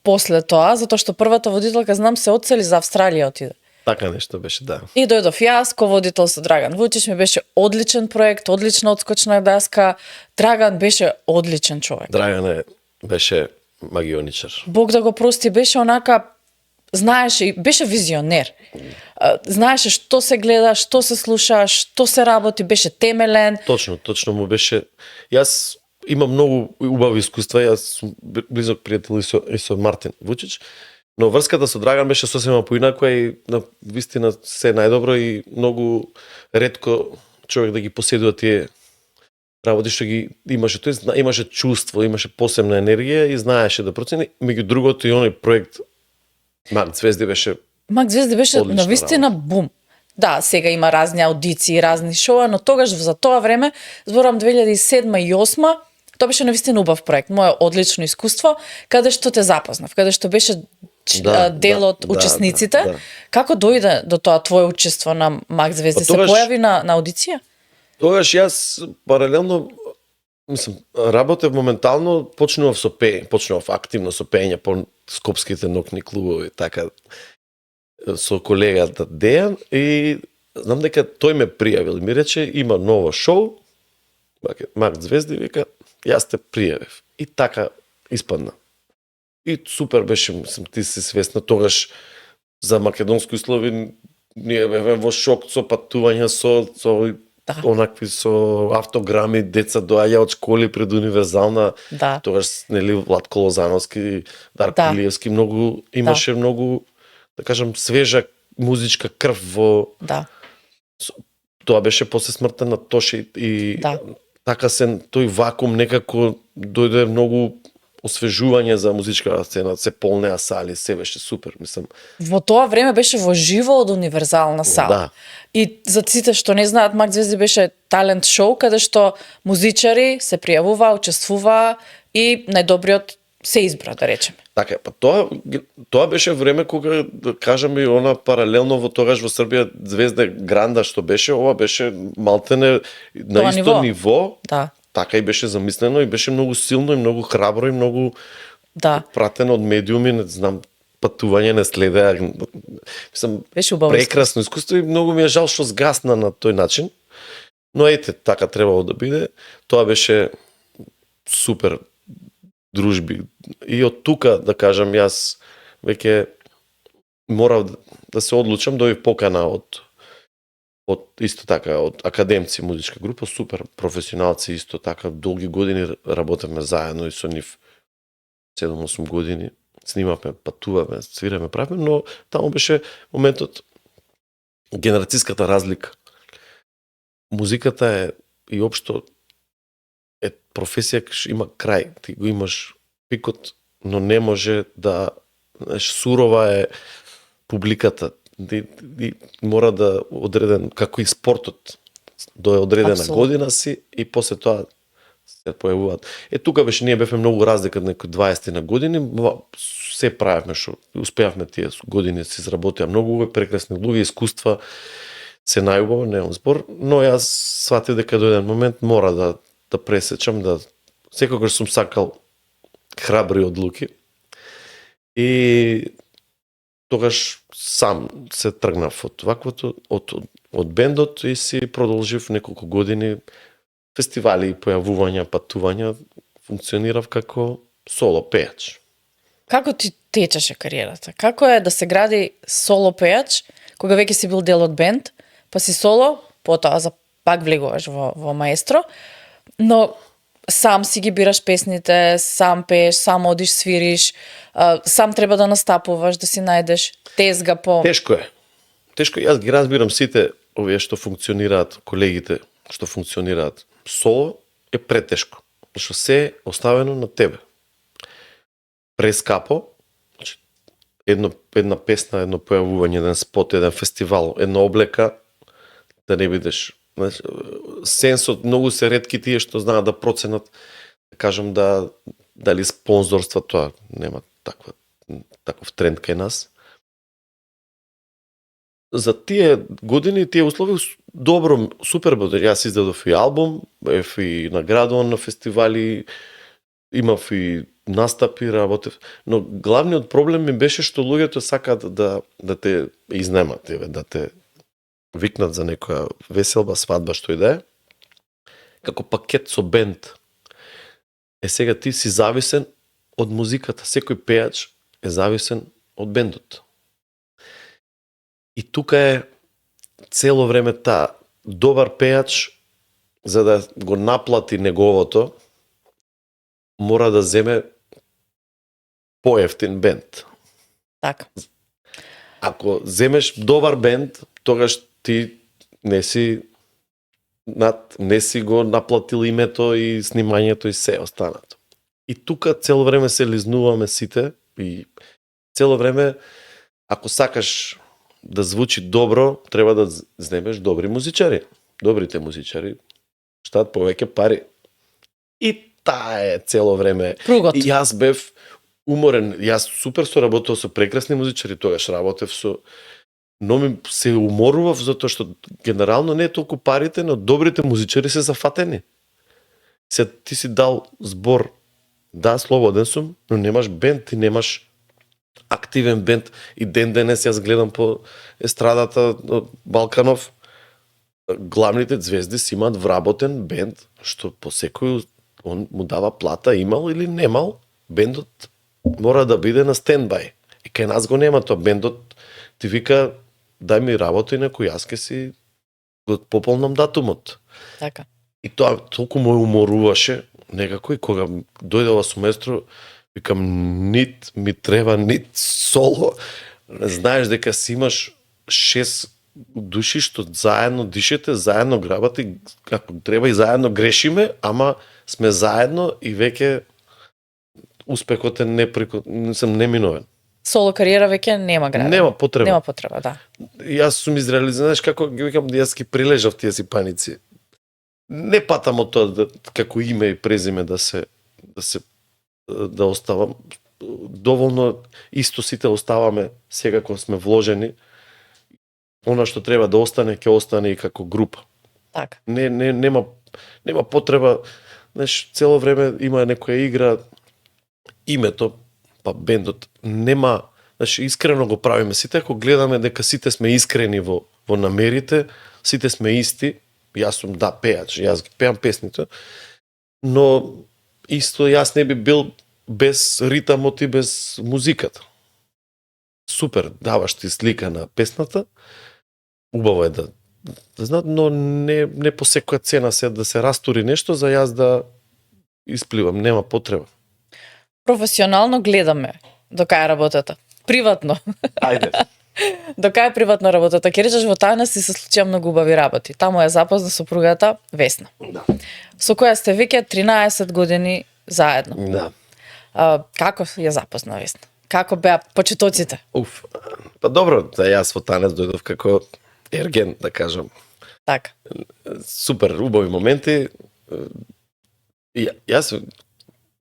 после тоа, затоа што првата водителка знам се одсели за Австралија отиде. Така нешто беше, да. И дојдов јас, ко водител со Драган Вучич, ми беше одличен проект, одлична одскочна даска. Драган беше одличен човек. Драган беше магионичар. Бог да го прости, беше онака, знаеше, беше визионер. Знаеше што се гледа, што се слуша, што се работи, беше темелен. Точно му беше. Јас имам многу убави искуства, јас сум близок пријател и со Мартин Вучич, но врската со Драган беше сосема поинака и на вистина се најдобро и многу ретко човек да ги поседува тие работи што ги имаше, тој имаше чувство, имаше посебна енергија и знаеше да процени. Меѓу другото и оној проект Мак Звезди беше на вистина бум. Да, сега има разни аудиции, разни шоа, но тогаш за тоа време, зборам 2007 и 2008, тоа беше навистина убав проект, мое одлично искуство, каде што те запознав, каде што беше дел од учесниците. Како дојде до тоа твое учество на Мак Звезди? Се појави на аудиција? Тогаш јас паралелно, мислам, работев моментално, почнував активно со пеење по скопските ноќни клубови, така, со колегата Дејан, и знам дека тој ме пријавил и ми рече, има ново шоу, Мак Звезди, вика, јас те пријавив. И така испадна. И супер беше, мислам, ти си свесна, тогаш за македонски услови ние бевме во шок со патувања, со онакви со автограми, деца доаѓа од школи пред универзална. Тогаш нели Владко Лозановски, Дарко Илиевски, многу имаше многу, да кажам, свежа музичка крв во. Тоа беше после смртта на Тоше и така тој вакуум некако дојде многу освежување за музичката сцена, се полнеа сали, се беше супер, мислам. Во тоа време беше во живо од универзална сала. И за сите што не знаат, Мак Звезди беше талент шоу каде што музичари се пријавуваа, учествуваа и најдобриот се избра, да речеме. Така, па тоа беше време кога, да кажеме, она паралелно во тогаш во Србија Звезда Гранда што беше, ова беше малтене на исто ниво. Така и беше замислено и беше многу силно и многу храбро и многу пратено од медиуми, не знам, патување не следеа. Мислам, прекрасно искуство и многу ми е жал што сгасна на тој начин. Но ете, така требало да биде. Тоа беше супер дружби. И од тука, да кажам, јас веќе морав да се одлучам, дојдов покана од исто така, од академци музичка група, супер професионалци исто така, долги години работевме заедно и со нив 7-8 години, снимавме, патуваме, свираме, правиме, но таму беше моментот, генерацијската разлика. Музиката е и општо професија кај има крај, ти го имаш пикот, но не може да, сурова е публиката, мора да одреден, како и спортот, до одредена година си и после тоа се појавуваат. Тука беше, ние бевме многу разлика од некои 20 на години, се правевме што успеавме тие години се изработија многу прекрасни луѓе, искуства, се најубаво, немам збор, но јас сватив дека до еден момент мора да пресечам, секогаш сум сакал храбри одлуки и тогаш сам се тргнав од ваквото, од бендот и си продолжив неколку години фестивали, појавувања, патувања, функционирав како соло пејач. Како ти течеше кариерата? Како е да се гради соло пејач, кога веќе си бил дел од бенд, па си соло, потоа пак влегуваш во маестро, но сам си ги бираш песните, сам пееш, сам одиш, свириш, сам треба да настапуваш, да си најдеш тезга по... Тешко е. Јас ги разбирам сите овие што функционираат, колегите што функционираат. Соло е претешко, што се оставено на тебе. Прескапо, една песна, едно појавување, еден спот, еден фестивал, една облека, да не бидеш... Сенсот, многу се ретки тие што знаат да проценат, да кажам, дали спонзорства, тоа нема таков тренд кај нас. За тие години, тие услови, добро, супер бил. Јас издадов и албум, бев и наградуван на фестивали, имав и настапи, работев. Но главниот проблем ми беше што луѓето сакаат да те изнемат, да те викнат за некоја веселба, свадба, што и да е, како пакет со бенд. Сега ти си зависен од музиката, секој пејач е зависен од бендот. И тука е цело време таа добар пејач, за да го наплати неговото, мора да земе поевтин бенд. Така. Ако земеш добар бенд, тогаш ти не си го наплатил името и снимањето и се останато. И тука цело време се лизнуваме сите и цело време, ако сакаш да звучи добро, треба да земеш добри музичари. Добрите музичари штат повеќе пари. И таа е цело време. Кругот. И јас бев уморен. Јас супер соработував со прекрасни музичари, тогаш работев со, но ми се уморував затоа што генерално не е толку парите, но добрите музичари се зафатени. Се ти си дал збор, да, слободен сум, но немаш бенд, ти немаш активен бенд. И ден денес јас гледам по естрадата од Балканов, главните звезди си имаат вработен бенд, што по секој он му дава плата, имал или немал, бендот мора да биде на стендбај. И кај нас го нема тоа, бендот ти вика дај ми работа инаку јас ке си го пополнам датумот. Така. И тоа толку ме уморуваше некако и кога дојдела со маестро, викам нит ми треба нит соло. Знаеш дека си имаш 6 души што заедно дишете, заедно грабате, како треба и заедно грешиме, ама сме заедно и веќе успехот е неминовен. Соло кариера веќе нема граде. Нема потреба. Нема потреба, да. Јас сум изреализиран, знаеш како ги викам, јас ги прилежав тие си паници. Не патам од тоа како име и презиме да оставам. Доволно исто сите оставаме сега кога сме вложени. Она што треба да остане, ќе остане и како група. Така. Нема потреба, знаеш, цело време има некоја игра, името, па бендот, нема, знаеш, искрено го правиме. Сите ако гледаме дека сите сме искрени во намерите, сите сме исти, јас сум пеач, јас ги пеам песните, но исто јас не би бил без ритамот и без музиката. Супер, даваш ти слика на песната, убаво е да знаат, но не по секоја цена да се растури нешто за јас да испливам, нема потреба. Професионално гледаме до кај работата. Приватно. Ајде. До кај е приватно работата? Ке речеш во Тајна си се случија многу убави работи. Таму е запозна сопругата Весна. Да. Со која сте веќе 13 години заедно. Да. Како ја запозна Весна? Како беа почетоците? Па добро, да јас во Танец дојдов како ерген, да кажам. Така. Супер, убави моменти. Јас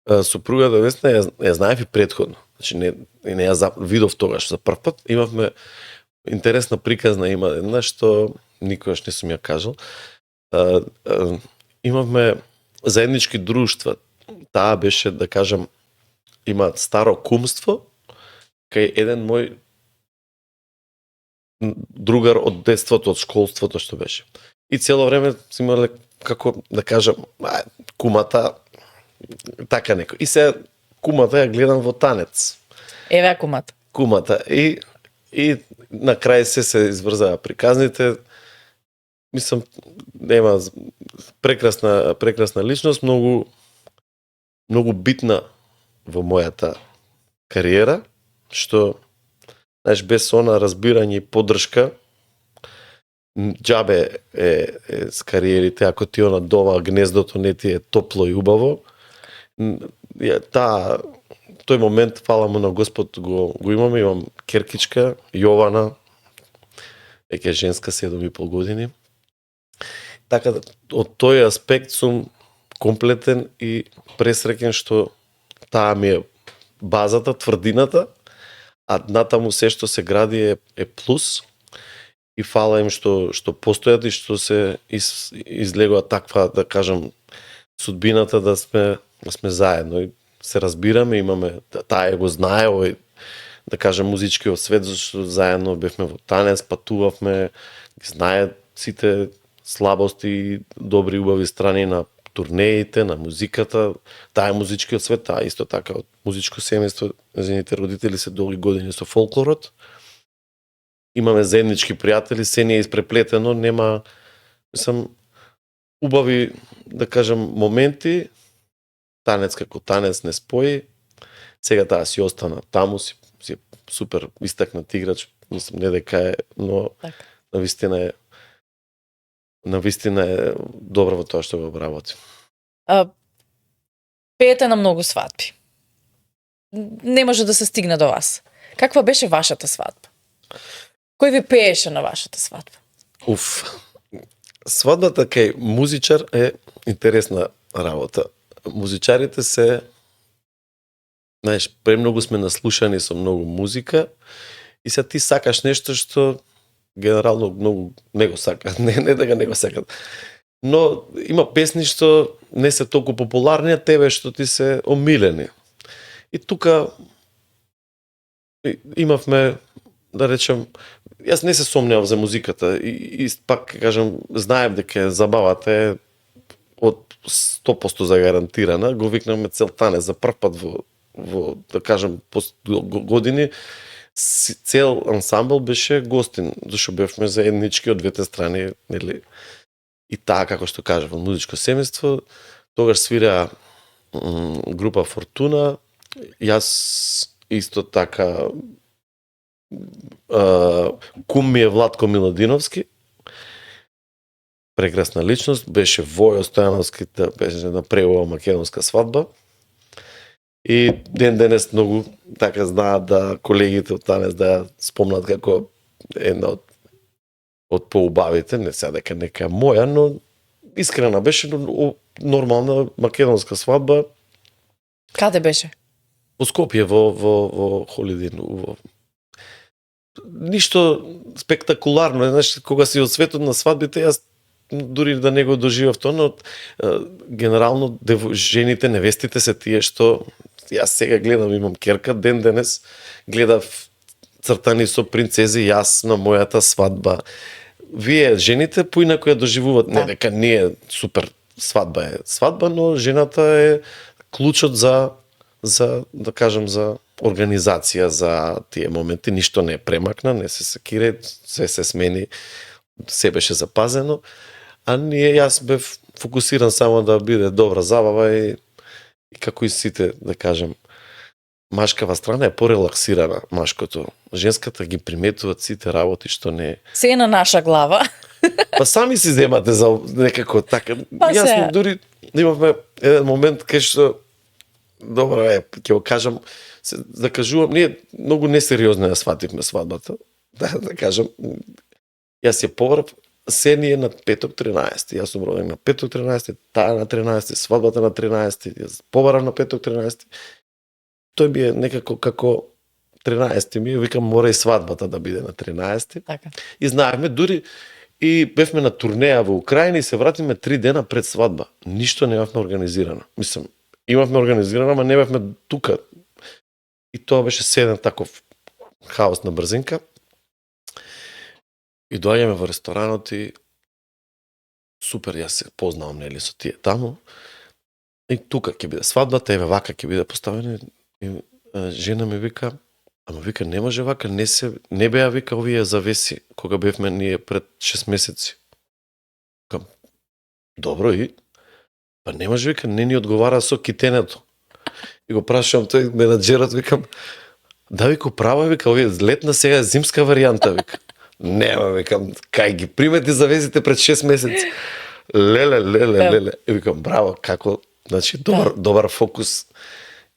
сопругата Весна ја знаев и претходно. Значи не ја видов тогаш за прв пат. Имавме интересна приказна, има една што никогаш не сум ја кажал. Имавме заеднички друштва. Таа беше, да кажам, има старо кумство кај еден мој другар од детството, од школството што беше. И цело време си имале, како да кажам, кумата, така некој. И се кумата ја гледам во Танец. Еве кумата. Кумата. И на крај се изврзаа приказните. Мислам, нема прекрасна личност, многу битна во мојата кариера, што знаеш, без она разбирање и поддршка, џабе е с кариерите, ако ти она дома гнездото не ти е топло и убаво. Тој момент, фала му на Господ, го имам керкичка, Јована, веќе женска, 7,5 години. Така, од тој аспект сум комплетен и пресреќен што таа ми е базата, тврдината, а натаму се што се гради е плюс. И фала им што постојат и што се излегува таква, да кажам, судбината да сме заедно и се разбираме, имаме, таа го знае овој, да кажем, музичкиот свет, зашто заедно бевме во Танец, патувавме, ги знае сите слабости и добри убави страни на турнеите, на музиката. Таа е музичкиот свет, таа исто така од музичко семејство, незините родители се долги години со фолклорот. Имаме заеднички пријатели, се не е испреплетено, нема, мислам, убави, да кажам, моменти. Танец како Танец не спои. Сега таа си остана таму, си супер истакнат играч, мислам, не дека е, но навистина е добра во тоа што го работи. Пеете на многу свадби. Не може да се стигне до вас. Каква беше вашата свадба? Кој ви пееше на вашата свадба? Уф. Свадбата кај музичар е интересна работа. Музичарите се, знаеш, премногу сме наслушани со многу музика и сега ти сакаш нешто што генерално многу не го сакат. Не дека не го сакат. Но има песни што не се толку популарни, а тебе што ти се омилени. И тука имавме, да речем, јас не се сомневам за музиката и пак кажам, знаев дека забавата е од 100% загарантирана. Го викнаме Целтане за прв пат во да кажам години. Цел ансамбл беше гостин, зашто бевме заеднички од двете страни, нели? И таа, како што кажа, во музичко семејство, тогаш свира група Фортуна, јас исто така кум ми е Владко Миладиновски, прекрасна личност, беше Војо Стојановски, да беше направила македонска свадба. И ден денес многу така знаат да колегите од Танес да ја спомнат како една од поубавите, не сега дека нека моја, но искрена беше, нормална македонска свадба. Каде беше? Во Скопје, во Холидин. Ништо спектакуларно, знаеш, кога си од светот на свадбите, јас дури да не го доживав тоа, но генерално жените, невестите се тие што јас сега гледам, имам керка, ден денес гледав цртани со принцези, јас на мојата свадба. Вие, жените, поинако ја доживуваат, не дека не е супер свадба е свадба, но жената е клучот за да кажем, за организација, за тие моменти, ништо не е премакна, не се секире, се смени, се беше запазено, а јас бев фокусиран само да биде добра забава и како и сите, да кажем, машкава страна е порелаксирана, машкото. Женската ги приметуваат сите работи што не е. Се е на наша глава. Па сами си земате за некако така. Јас дури имавме еден момент кај што добро ќе го кажам, се закажувам, ние многу несериозно ја свативме свадбата. Да кажам, јас ја побрав, се ние на петок 13. Јас сум роден на петок 13, таа на 13, свадбата на 13, јас побарав на петок 13. Тој би е некако како 13 ми, викам мора и свадбата да биде на 13. Така. И знаевме дури и бевме на турнеја во Украина и се вратиме 3 дена пред свадба. Ништо не бевме организирано. Мислам, имавме организирано, ама не бевме тука. И тоа беше седен таков хаос на брзинка. И доаѓаме во ресторанот и супер, јас се познавам нели со тие таму. И тука ќе биде свадбата, еве вака ќе биде поставено. И жена ми вика, ама вика не може вака, не беа вика овие завеси кога бевме ние пред 6 месеци. Кам, добро и па не може вика, не ни одговара со китенето. И го прашувам тој менаџерот, викам, да вика права вика, овие летна сега е зимска варијанта вика. Нема, викам, кај ги примети завезите пред 6 месеци. Леле. И викам, браво, како, значи, добар фокус.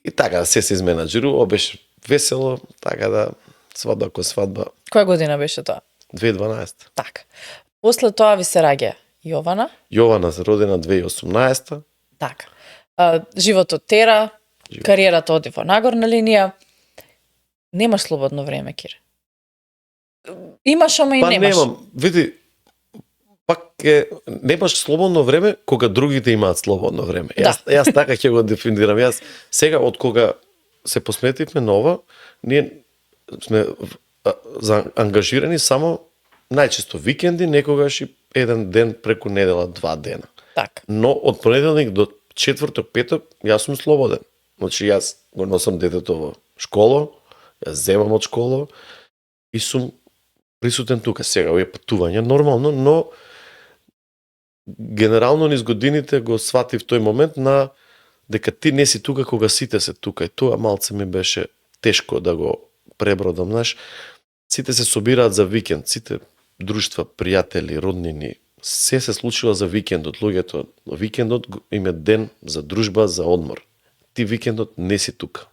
И така, се изменаџирува, беше весело, така да, свадба ко свадба. Која година беше тоа? 2012. Така. После тоа ви се раѓа Јована? Јована се родена 2018. Така. Животот тера, кариерата оди во нагорна линија. Немаш слободно време, Кире? Имаш, ама и па немаш. Немам. Види, пак немаш слободно време кога другите имаат слободно време. Јас така ќе го дефинирам. Јас сега од кога се посметивме на ова, ние сме ангажирани само најчесто викенди, некогаш и еден ден преку недела, 2 дена. Так. Но од понеделник до четврток, петок јас сум слободен. Значи јас го носам детето во школа, јас земам од школа и сум присутен тука. Сега овие патувања нормално, но генерално низ годините го сватив тој момент на дека ти не си тука кога сите се тука. И тоа малце ми беше тешко да го пребродам, знаеш. Сите се собираат за викенд, сите друштва, пријатели, роднини, се случува за викендот. Луѓето, викендот им е ден за дружба, за одмор. Ти викендот не си тука.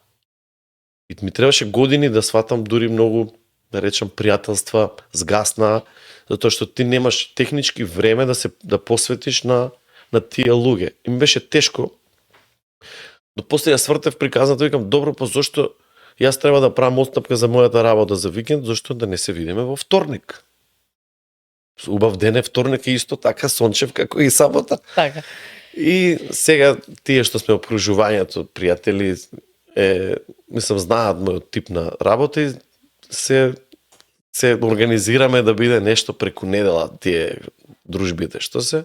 И ми требаше години да сватам дури многу да речам, пријателства згасна, затоа што ти немаш технички време да посветиш на тие луѓе. И ми беше тешко. До после ја свртев приказната, викам, добро, па зошто јас треба да правам отстапка за мојата работа за викенд, зашто да не се видиме во вторник. Убав ден е вторник и исто така сончев како и сабота. Така. И сега тие што сме окружувањето, пријатели, мислам, знаат мојот тип на работа и се организираме да биде нешто преку недела тие дружбите што се.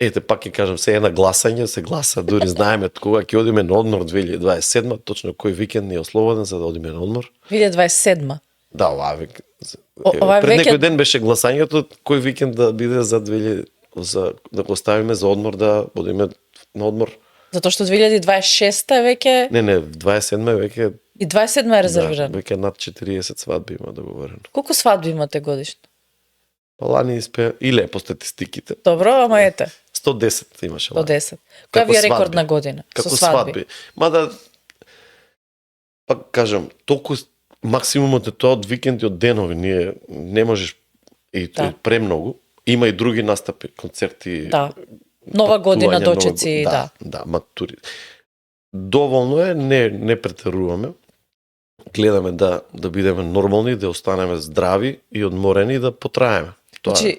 Ете, пак ќе кажам, се на гласање, се гласа, дури знаеме кога ќе одиме на одмор 2027, точно кој викенд ни е ослободен за да одиме на одмор. 2027. Да, оваа викенд. Овај Пред некој веќе ден беше гласањето кој викенд да биде да го ставиме за одмор, да одиме на одмор. затоа што 2026 е веќе Не, 27 веќе и 27 е резервирано. Да, веќе над 40 свадби има договорено. Колку свадби имате годишно? Па лани иле по статистиките. Добро, ама ете, 110 имаше до лани. 10. Која Како ви е свадби. рекордна година Како со свадби? свадби. Мада, пак кажам, толку максимумот е тоа од викенди, од денови. Ние не можеш и Да. премногу. Има и други настапи, концерти. Да. Нова година, патување, дочеци, да. Да, матури. Доволно е, не претеруваме. Гледаме да бидеме нормални, да останеме здрави и одморени и да потраеме. Тоа е. Значи,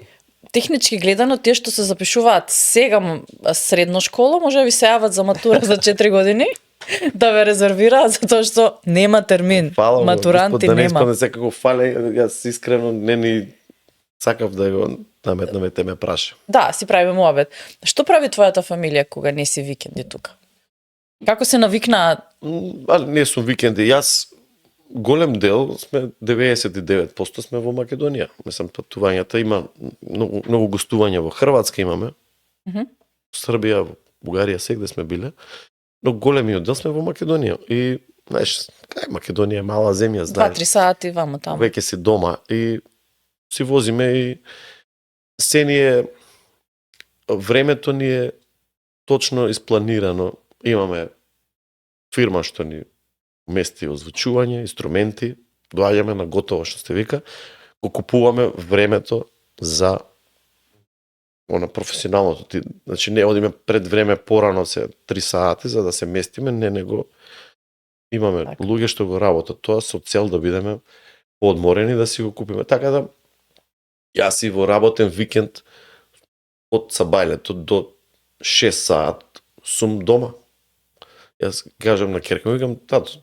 технички гледано, тие што се запишуваат сега средно школа, може да ви се јават за матура за 4 години, да ве резервираат, затоа што нема термин. Фала, Матуранти да не нема. испадне секако фале, јас искрено не ни сакав да го наметнеме те ме праша. Да, си правиме муабет. Што прави твојата фамилија кога не си викенди тука? Како се навикнаа? Не сум викенди. Јас голем дел сме 99% сме во Македонија. Мислам, патувањата има многу гостувања во Хрватска имаме. Србија, во Бугарија, сегде сме биле. Но големиот дел сме во Македонија. И, знаеш, кај Македонија е мала земја, знаеш. 2-3 сати вамо таму. Веќе си дома и си возиме и се ни е времето ни е точно испланирано. Имаме фирма што ни мести озвучување, инструменти, доаѓаме на готово што сте вика, го купуваме времето за професионалното. Значи не одиме пред време порано се 3 сати за да се местиме, него имаме Така. луѓе што го работат тоа со цел да бидеме поодморени да си го купиме. Така да јас и во работен викенд од сабајлето до 6 саат сум дома. Јас кажам на керка, викам, тато,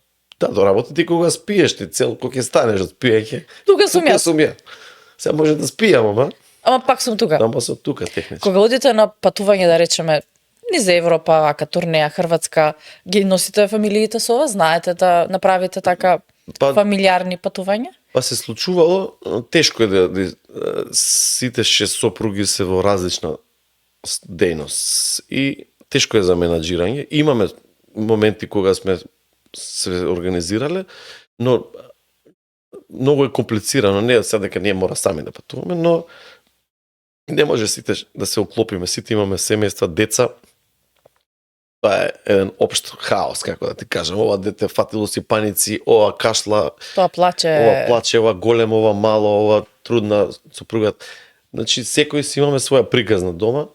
до работа ти кога спиеш, ти цел, кога ќе станеш од спиење. Тука сум јас. Ја. Сега може да спијам, Ама пак сум тука. ама сум тука технички. Кога одите на патување, да речеме, низ Европа, ака турнеја, Хрватска, ги носите фамилиите со вас, знаете да направите така фамилиарни патувања? Па се случувало, тешко е да сите 6 сопруги се во различна дејност и тешко е за менаџирање. Имаме моменти кога сме се организирале, но многу е комплицирано, не сега дека ние мора сами да патуваме, но не може сите да се оклопиме, сите имаме семејства, деца. Тоа е еден општ хаос, како да ти кажам. Ова дете фатило си паници, ова кашла, Тоа плаче. ова плаче, ова голем, ова мало, ова трудна сопругат. Значи, секој си имаме своја приказна дома.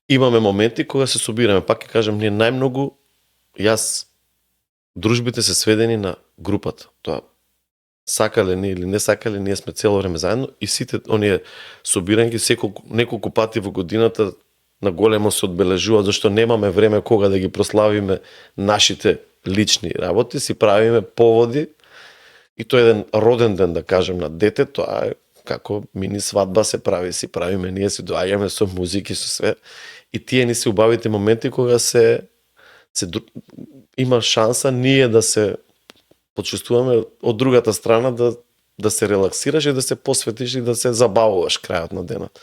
Имаме моменти кога се собираме. Пак ќе кажам, ние најмногу, дружбите се сведени на групата. Тоа сакале ние или не сакале, ние сме цело време заедно и сите оние собирањки неколку пати во годината на големо се одбележуваат, зашто немаме време кога да ги прославиме нашите лични работи, си правиме поводи и тоа е еден роден ден, да кажем, на дете, тоа е како мини свадба се прави, си правиме, ние си доаѓаме со музики, со све, и тие ни се убавите моменти кога има шанса ние да се почувствуваме од другата страна, да се релаксираш и да се посветиш и да се забавуваш крајот на денот.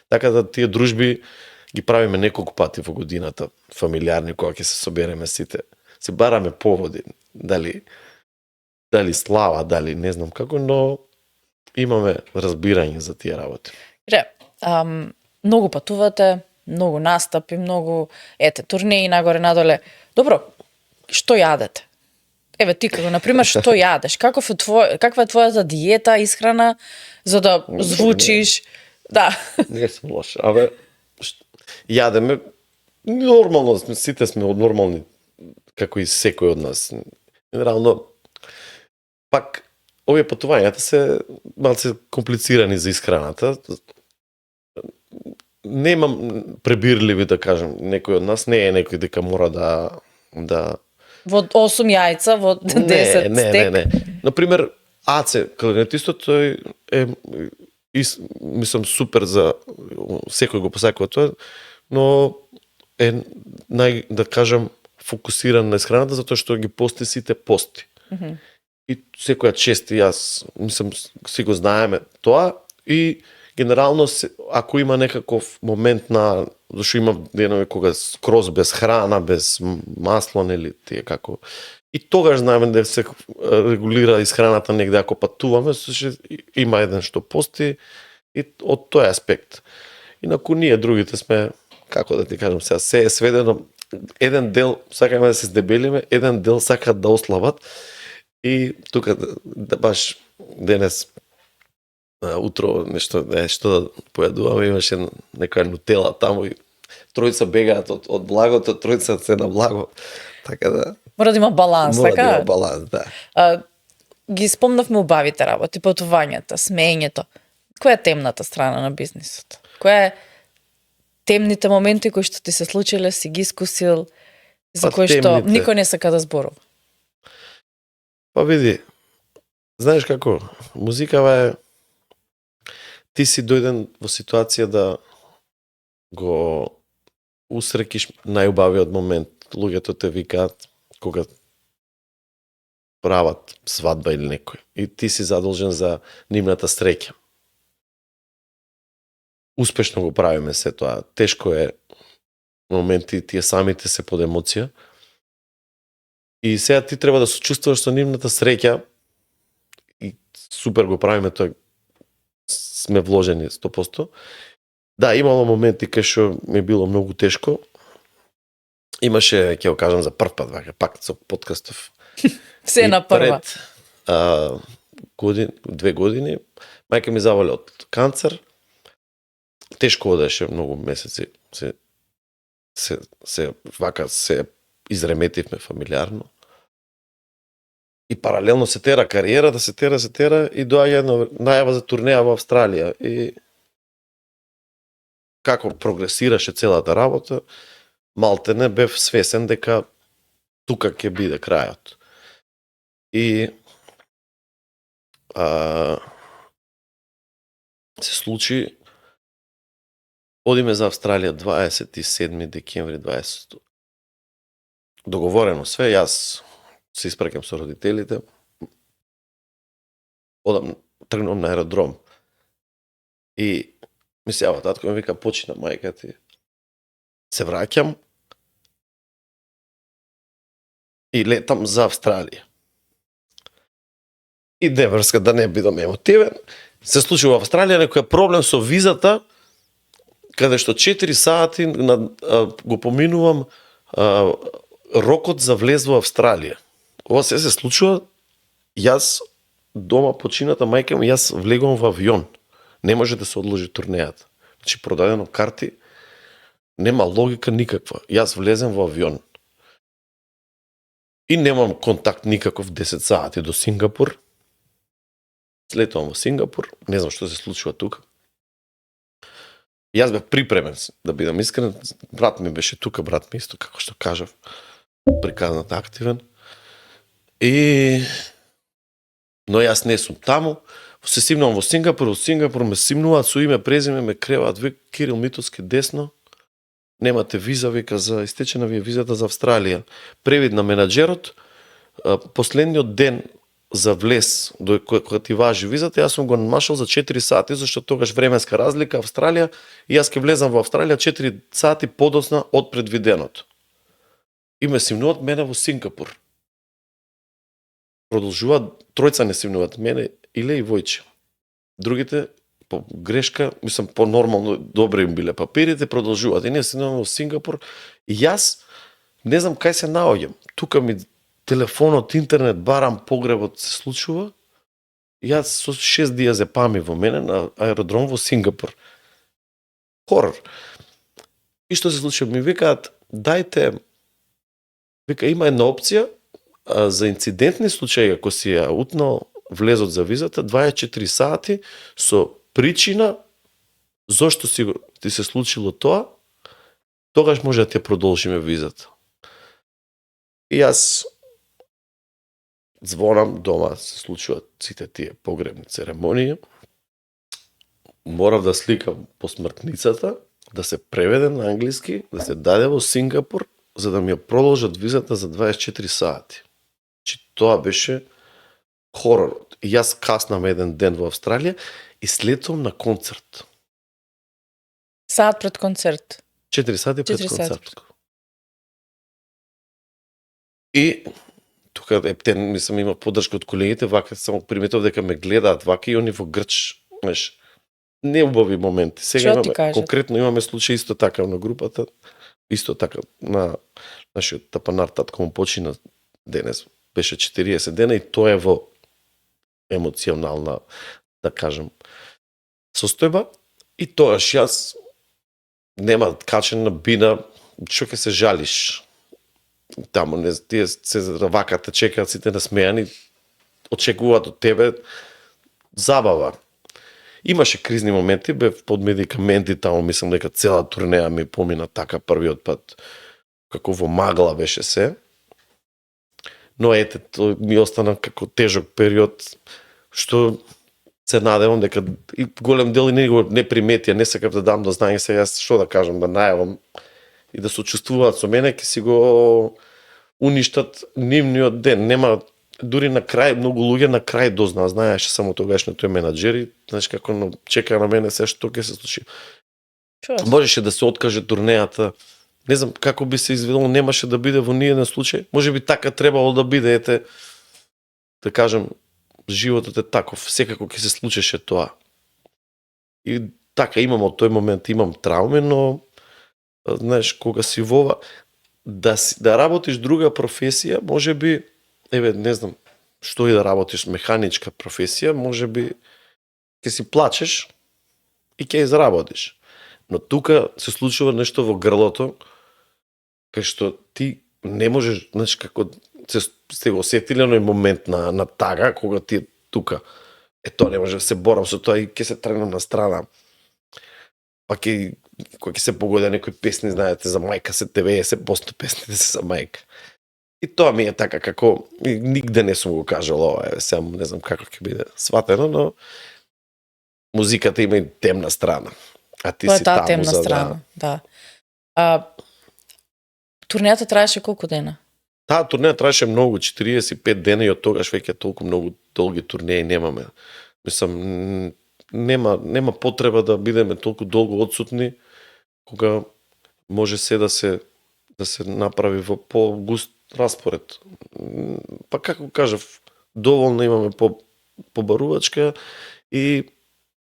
Така да тие дружби ги правиме неколку пати во годината, фамилиарни, кога ќе се собереме сите. Се бараме поводи, дали слава, дали не знам како, но имаме разбирање за тие работи. Многу патувате, многу настапи, многу турнеи нагоре надоле. Добро, што јадете? Еве ти како на пример што јадеш? Каква е твојата диета, исхрана за да звучиш? Да. Не сум лош. Јадеме нормално, сите сме нормални како и секој од нас. Генерално пак овие патувањата се малце комплицирани за исхраната. Немам пребирливи да кажам, некој од нас не е некој дека мора да Во 8 јајца, во 10 стек. Не. Например, Аце, кларинетистот, тој е мислам супер за секој го посакува тоа, но е да кажам фокусиран на исхраната затоа што ги пости сите пости. И секоја чест јас мислам си го знаеме тоа и генерално ако има некаков момент на зашто има денови кога скроз без храна, без масло нели тие како и тогаш знаеме да се регулира исхраната негде ако патуваме, има еден што пости и од тој аспект. Инаку ние другите сме како да ти кажам сега се е сведено еден дел сакаме да се здебелиме, еден дел сакаат да ослабат и тука да баш денес утро нешто што да појадуваме, имаше некоја нутела таму и тројца бегаат од благото, тројца се на благо. Така да Мора да има баланс, мора така? да има баланс, да. Ги спомнавме убавите работи, патувањата, смеењето. Која е темната страна на бизнисот? Која е темните моменти кои што ти се случиле, си ги искусил, за кои што никој не сака да зборува? Па види, знаеш како, музикава е ти си дојден во ситуација да го усрекиш најубавиот момент. Луѓето те викаат кога прават свадба или некој. И ти си задолжен за нивната среќа. Успешно го правиме се тоа. Тешко е моменти, тие самите се под емоција. И сега ти треба да се чувствуваш со нивната среќа и супер го правиме тоа. Сме вложени 100%. Да, имало моменти кај што ми било многу тешко. Имаше, ќе го кажам за прв пат, пак со подкастов. Се на прва. Пред 2 години, мајка ми завали од канцер. Тешко одеше многу месеци. Се изреметивме фамилиарно. И паралелно се тера кариера, да се тера и доаѓа една најава за турнеја во Австралија и како прогресираше целата работа, малтене бев свесен дека тука ќе биде крајот. И се случи, одиме за Австралија 27 декември 20. Договорено све, јас се испраќам со родителите, тргнувам на аеродром и ми се јава татко, ми вика, почина мајка ти. Се враќам и летам за Австралија. И не врска, да не бидам емотивен, се случи во Австралија некој проблем со визата, каде што 4 сати го поминувам рокот за влез во Австралија. Ова се случува, јас дома почината мајка ми, јас влегувам во авион. Не може да се одложи турнејата. Значи продадено карти, нема логика никаква. Јас влезем во авион. И немам контакт никаков 10 сати до Сингапур. Слетувам во Сингапур, не знам што се случува тука. Јас бев припремен, да бидам искрен. Брат ми беше тука, брат ми исто, како што кажав, приказната активен. Но јас не сум таму. Се симнувам во Сингапур ме симнуваат со име, презиме, ме креваат, вик Кирил Митовски десно. Немате виза, вика, за истечена ви е визата за Австралија. Превид на менаџерот, последниот ден за влез, кога ти важи визата, јас сум го намашал за 4 сати, зашто тогаш временска разлика Австралија, и јас ќе влезам во Австралија 4 сати подосна од предвиденото. И ме симнуваат мене во Сингапур. Продолжуваат, тројца не симнуваат мене, Иле и Војче. Другите, по грешка, мислам, по нормално добри им биле папирите, продолжуваат. И ние симнуваме во Сингапур. И јас не знам кај се наоѓам. Тука ми 3 телефонот, интернет, барам, погребот се случува. Јас со 6 диазепами во мене на аеродром во Сингапур. Хорор. И што се случи? Ми викаат, дајте, вика, има една опција за инцидентни случаи, ако си ја утнал влезот за визата, 24 сати со причина зошто ти се случило тоа, тогаш може да ти продолжиме визата. И јас звонам дома, се случуваат сите тие погребни церемонии. Морав да сликам посмртницата, да се преведе на англиски, да се даде во Сингапур, за да ми ја продолжат визата за 24 сати. Тоа беше хорор. И јас каснам еден ден во Австралија и слетувам на концерт. Саат пред концерт. 4 сати пред 4 концерт. сати. И тука ептен мислам има поддршка од колегите, вака само приметов дека ме гледаат вака и они во грч, знаеш, неубави моменти. Сега Што ти имаме кажат? конкретно имаме случај исто така на групата, исто така на нашиот тапанар татко му почина денес, беше 40 дена и тоа е во емоционална, да кажем, состојба и тоаш јас нема качен на бина, што ќе се жалиш. Тамо не тие се вакате, чекаат сите насмејани, очекуваат од тебе забава. Имаше кризни моменти, бев под медикаменти, таму мислам дека цела турнеја ми помина така првиот пат, како во магла беше се. Но ете, тој ми остана како тежок период, што се надевам дека и голем дел и не приметија, не сакав да дам до знаење сега што да кажам, да најавам и да сочувствуваат со мене, ќе си го уништат нивниот ден. Нема дури на крај, многу луѓе на крај дознаа, знаеше само тогаш на тој менаџер и знаеш како чека на мене се што ќе се случи. Можеше да се откаже турнејата. Не знам како би се изведало, немаше да биде во ниеден случај. Може би така требало да биде, ете, да кажем, животот е таков, секако ќе се случеше тоа. И така имам од тој момент, имам трауми, но знаеш, кога си вова, да работиш друга професија, може би, еве, не знам, што и да работиш, механичка професија, може би ќе си плачеш и ќе изработиш. Но тука се случува нешто во грлото, кај што ти не можеш, знаеш, како сте го осетиле оној момент на тага, кога ти е тука. Тоа не може да се борам со тоа и ќе се тренам на страна. Па кога ќе се погода некои песни, знаете, за мајка се 90% песните се за мајка. И тоа ми е така како нигде не сум го кажал ова, сега не знам како ќе биде сватено, но музиката има и темна страна. А ти Тоа е си таа таму темна за страна, да. Турнејата траеше колку дена? Таа турнеја траеше многу, 45 дена и од тогаш веќе толку многу долги турнеи немаме. Мислам, нема потреба да бидеме толку долго одсутни, кога може се да се направи во по-густ распоред. Па како кажав, доволно имаме побарувачка и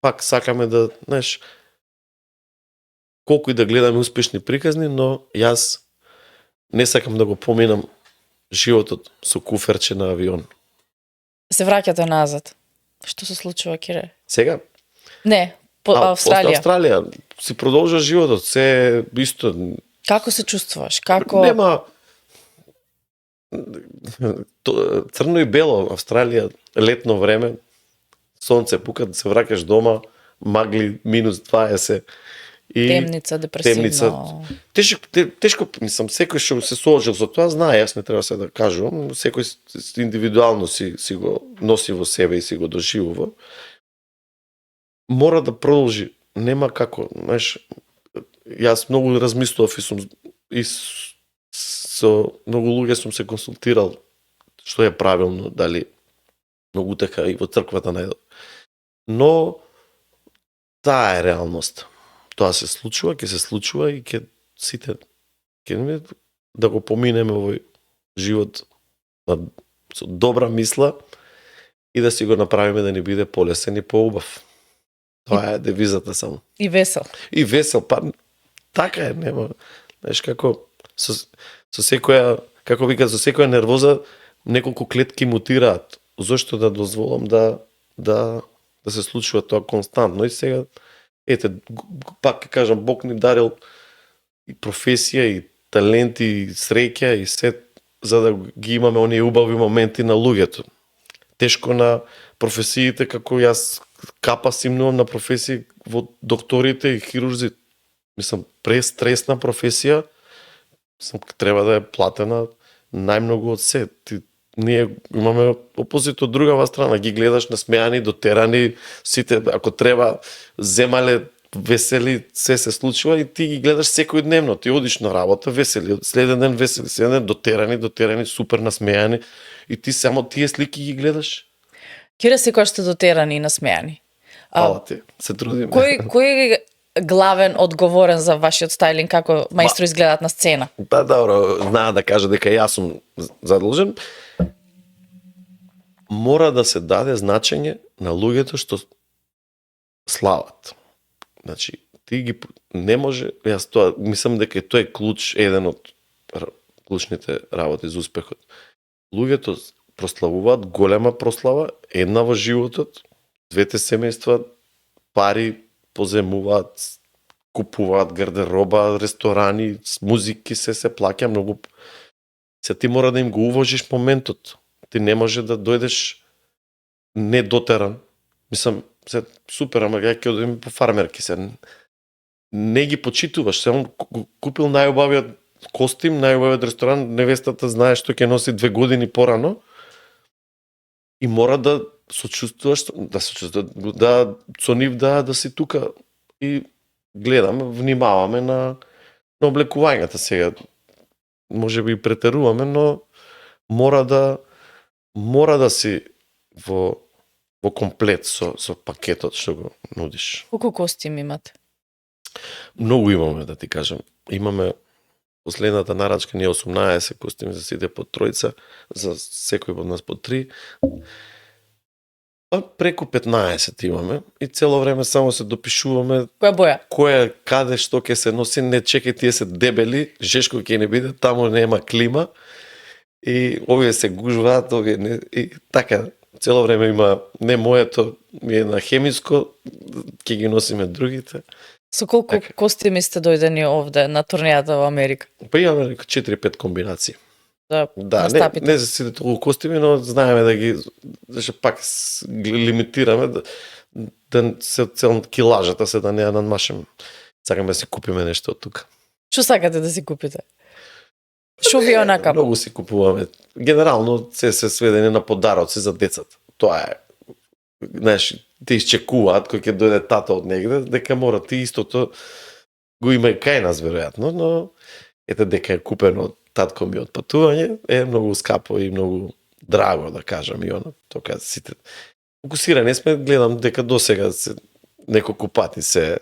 пак сакаме да, знаеш, колку и да гледаме успешни приказни, но јас не сакам да го поминам животот со куферче на авион. Се враќате назад. Што се случува, Кире? Сега? Не, по Австралија. Австралија си продолжа животот, се исто. Како се чувствуваш? Како Нема црно и бело, Австралија, летно време, сонце пука, да се враќаш дома, магли минус 20 и темница, депресивно. Тешко, мислам, секој што се соочил со тоа знае, јас не треба се да кажувам, секој индивидуално си го носи во себе и си го доживува. Мора да продолжи, нема како, знаеш, јас многу размислував и со многу луѓе сум се консултирал што е правилно, дали многу така и во црквата најдов. Но таа е реалност. Тоа се случува, ќе се случува и ќе сите да го поминеме овој живот со добра мисла и да си го направиме да ни биде полесен и поубав. Тоа е девизата само. И весел. И весел, па така е, нема. Знаеш како со секоја, како вика, со секоја нервоза неколку клетки мутираат. Зошто да дозволам да се случува тоа константно? И сега, ете, пак ќе кажам, Бог ни дарил и професија, и талент, и среќа, и се, за да ги имаме оние убави моменти на луѓето. Тешко на професиите, како јас капа симнувам на професии во докторите и хирурзи. Мислам, престресна професија, треба да е платена најмногу од се. Ние имаме опозит од другава страна, ги гледаш насмеани, дотерани, сите, ако треба, земале, весели, се случува и ти ги гледаш секојдневно. Ти одиш на работа, весели, следен ден весели, следен ден дотерани, супер насмеани и ти само тие слики ги гледаш. Ќе се кој што дотерани и насмеани. Фала ти, се трудиме. Кој е главен одговорен за вашиот стајлинг, како мајстро изгледат на сцена? Па добро, знаа да кажа дека јас сум задолжен. Мора да се даде значење на луѓето што слават. Значи, ти ги не може, јас тоа мислам дека тоа е клуч, еден од клучните работи за успехот. Луѓето прославуваат голема прослава, една во животот, двете семејства пари поземуваат, купуваат гардероба, ресторани, музики, се плаќа многу. Се ти мора да им го уважиш моментот. Ти не може да дојдеш недотеран. Мислам, се супер, ама ја ќе одим по фармерки се. Не ги почитуваш. Се он купил најубавиот костим, најубавиот ресторан, невестата знае што ќе носи 2 години порано и мора да сочувствуваш, да со нив да си тука и гледаме, внимаваме на облекувањата сега. Може би претеруваме, но мора да си во комплет со пакетот што го нудиш. Колку костим имате? Многу имаме, да ти кажам. Имаме последната нарачка ни 18 костими за сите по тројца, за секој од нас по 3. Па преку 15 имаме и цело време само се допишуваме Која боја? која, каде, што ќе се носи, не чекај, тие се дебели, жешко ќе не биде, таму нема клима и овие се гужваат, овие не, и така, цело време има, не моето, ми е на хемиско, ќе ги носиме другите. Со колку костими сте дојдени овде на турнејата во Америка? Па имаме 4-5 комбинации. Да, не за сите толку костими, но знаеме да ги, зашто пак лимитираме, да се цел килажата се да не ја надмашеме. Сакаме да си купиме нешто од тука. Што сакате да си купите? Шо ви онака? Многу си купуваме. Генерално се сведени на подароци за децата. Тоа е. Знаеш, те изчекуваат кој ќе дојде тата од негде, дека мора ти истото го има и кај нас веројатно, но ете дека е купено од татко ми од патување, е многу скапо и многу драго, да кажам, и оно. Тока сите фокусирани сме, гледам дека досега неколку пати се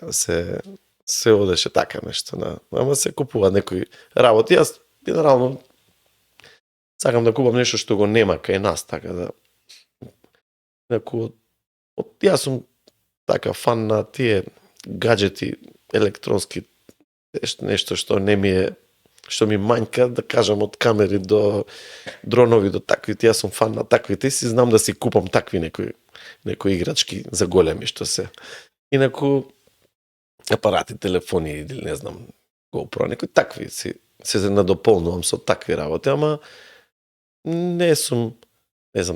одеше така нешто, ама се купува некои работи. Јас генерално сакам да купам нешто што го нема кај нас, така да јас сум така фан на тие гаджети електронски, нешто што не ми е, што ми мањка, да кажам, од камери до дронови до таквите. Јас сум фан на таквите и си знам да си купам такви некои играчки за големи што се. Инаку апарати, телефони или не знам, GoPro, некои такви се надополнувам со такви работи, ама не знам,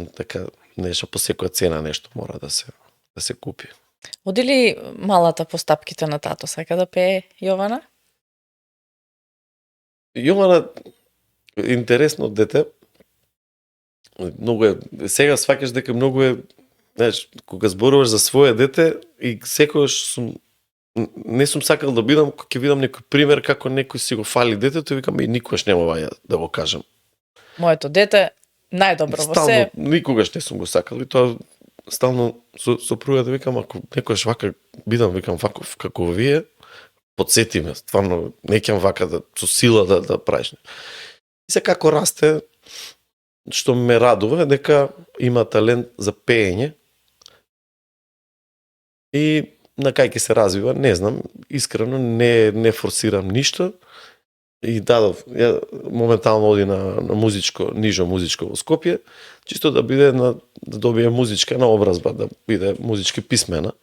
така нешто по секоја цена нешто мора да се купи. Оди ли малата по стапките на тато? Сака да пее Јована? Јована интересно дете. Многу е, сега сваќаш дека многу е, знаеш, кога зборуваш за свое дете и секогаш не сум сакал да бидам, ќе видам некој пример како некој си го фали детето и викам и никогаш нема ваја да го кажам. Моето дете најдобро во се. Никогаш не сум го сакал и тоа стално со сопругата викам, ако некојаш вака бидам, викам ваков како вие, потсети ме, стварно не ќе вака со сила да правиш. И се како расте, што ме радува е дека има талент за пеење и на кај ќе се развива, не знам, искрено не форсирам ништо, и дадов, ја моментално оди на музичко, нижо музичко во Скопје, чисто да биде да добие музичка наобразба, да биде музички писмена.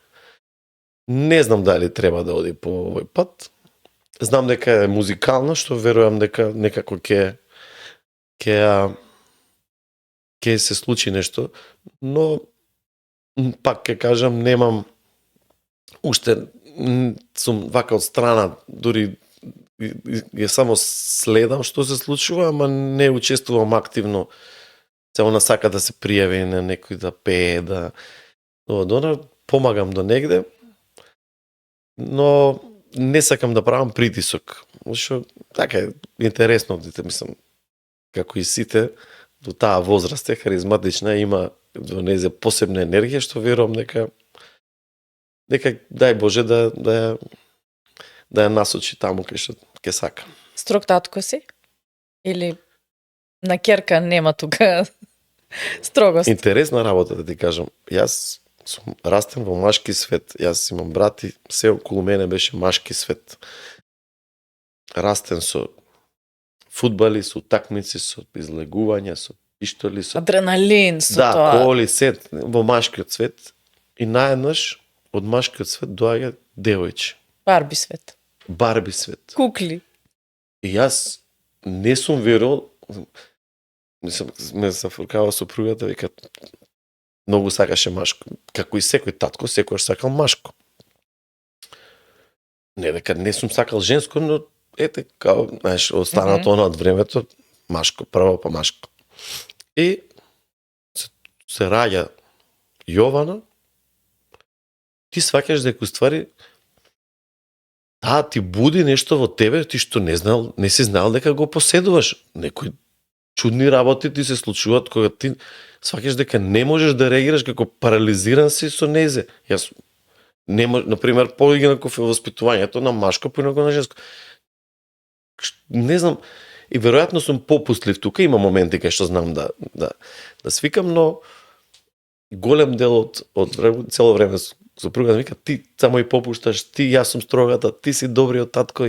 Не знам дали треба да оди по овој пат. Знам дека е музикална, што верувам дека некако ќе се случи нешто, но пак ќе кажам, немам уште сум вака од страна, дури ја само следам што се случува, ама не учествувам активно. Се она сака да се пријави на некој да пее, да помагам до негде, но не сакам да правам притисок. Што така е интересно, мислам, како и сите, до таа возраст е харизматична, има во незе посебна енергија, што верувам дека дај Боже да ја насочи таму кај што ќе сака. Строг татко си? Или на ќерка нема тука строгост? Интересна работа, да ти кажам. Јас сум растен во машки свет. Јас имам брат и се околу мене беше машки свет. Растен со фудбали, со утакмици, со излегувања, со пиштоли, со адреналин, со да, тоа. коли, сет во машкиот свет. И наеднаш од машкиот свет доаѓа девојче. Барби свет. Барби свет. Кукли. И јас не сум верувал, мислам, ме зафркава сопругата, вика, многу сакаше машко. Како и секој татко, секојаш сакал машко. Не дека не сум сакал женско, но ете, као, знаеш, останато она од времето, машко, прво па машко. И се раѓа Јована, ти сваќаш дека уствари ти буди нешто во тебе, ти што не си знал дека го поседуваш. Некои чудни работи ти се случуваат кога ти сваќаш дека не можеш да реагираш, како парализиран си со незе. Јас например, поинаков е воспитувањето на машко, поинако на женско. Не знам, и веројатно сум попустлив тука, има моменти кај што знам да свикам, но голем дел од цело време сопругата ми вика, ти само и попушташ, јас сум строгата, ти си добриот татко,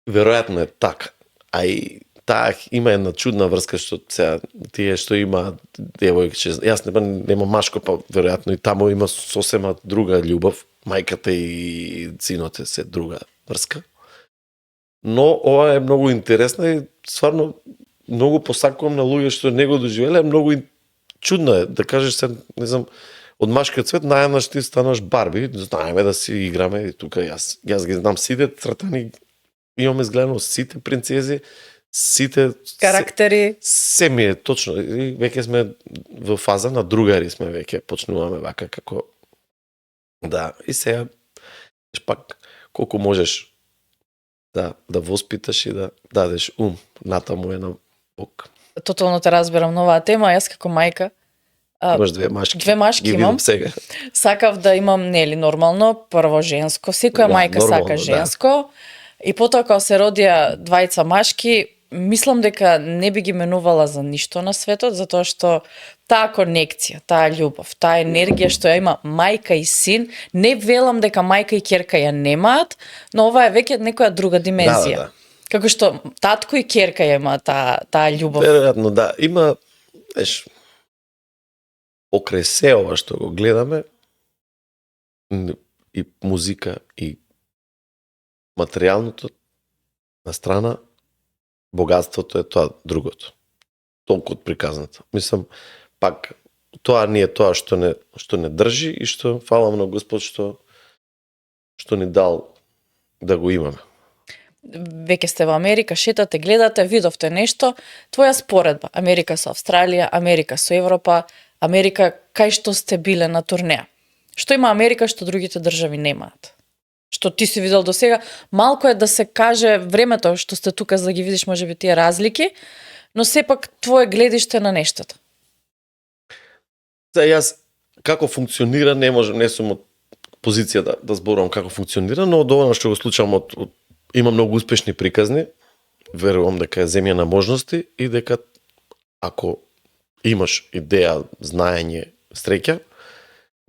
веројатно е така. А и таа има една чудна врска што сега тие што има девојче, јас нема машко, па веројатно и таму има сосема друга љубов, мајката и синоте се друга врска. Но ова е многу интересна и стварно многу посакувам на луѓе што не го доживеле, многу чудно е да кажеш се, не знам, од машкиот свет најнаш ти станаш Барби, знаеме да си играме и тука јас ги знам сите цртани, имаме изгледано сите принцези, сите карактери, се ми е точно, и веќе сме во фаза на другари сме веќе почнуваме вака како да, и сега пак колку можеш да воспиташ и да дадеш ум натаму е на Бог. Тотално те разбирам на оваа тема, јас како мајка имаш две машки. Две машки имам. Сега. Сакав да имам нели нормално прво женско, секоја мајка сака женско. И потоа кога се родија двајца машки, мислам дека не би ги менувала за ништо на светот, затоа што таа конекција, таа љубов, таа енергија што ја има мајка и син, не велам дека мајка и ќерка ја немаат, но ова е веќе некоја друга димензија. Да. Како што татко и ќерка ја има таа љубов. Веројатно да, има покрај се ова што го гледаме и музика и материјалното на страна, богатството е тоа другото. Толку од приказната. Мислам, пак, тоа не е тоа што не држи и што, фалам на Господ, што ни дал да го имаме. Веќе сте во Америка, шетате, гледате, видовте нешто, твоја споредба, Америка со Австралија, Америка со Европа, Америка кај што сте биле на турнеја. Што има Америка што другите држави немаат? Што ти си видел до сега, малку е да се каже времето што сте тука за да ги видиш можеби тие разлики, но сепак твое гледиште на нештата. Јас како функционира не сум од позиција да зборувам како функционира, но од ова што го случам има многу успешни приказни, верувам дека е земја на можности и дека ако имаш идеја, знаење, среќа,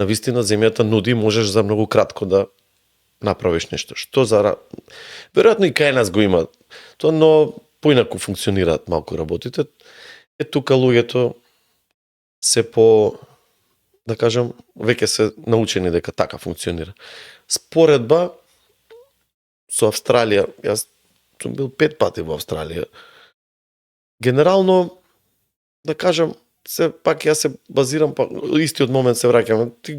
навистина земјата нуди, можеш за многу кратко да направиш нешто. Веројатно и кај нас го има тоа, но поинаку функционираат малку работите. Тука луѓето се да кажам, веќе се научени дека така функционира. Споредба со Австралија, јас сум бил 5 пати во Австралија. Генерално, да кажам, пак јас се базирам, па истиот момент се враќам. Ти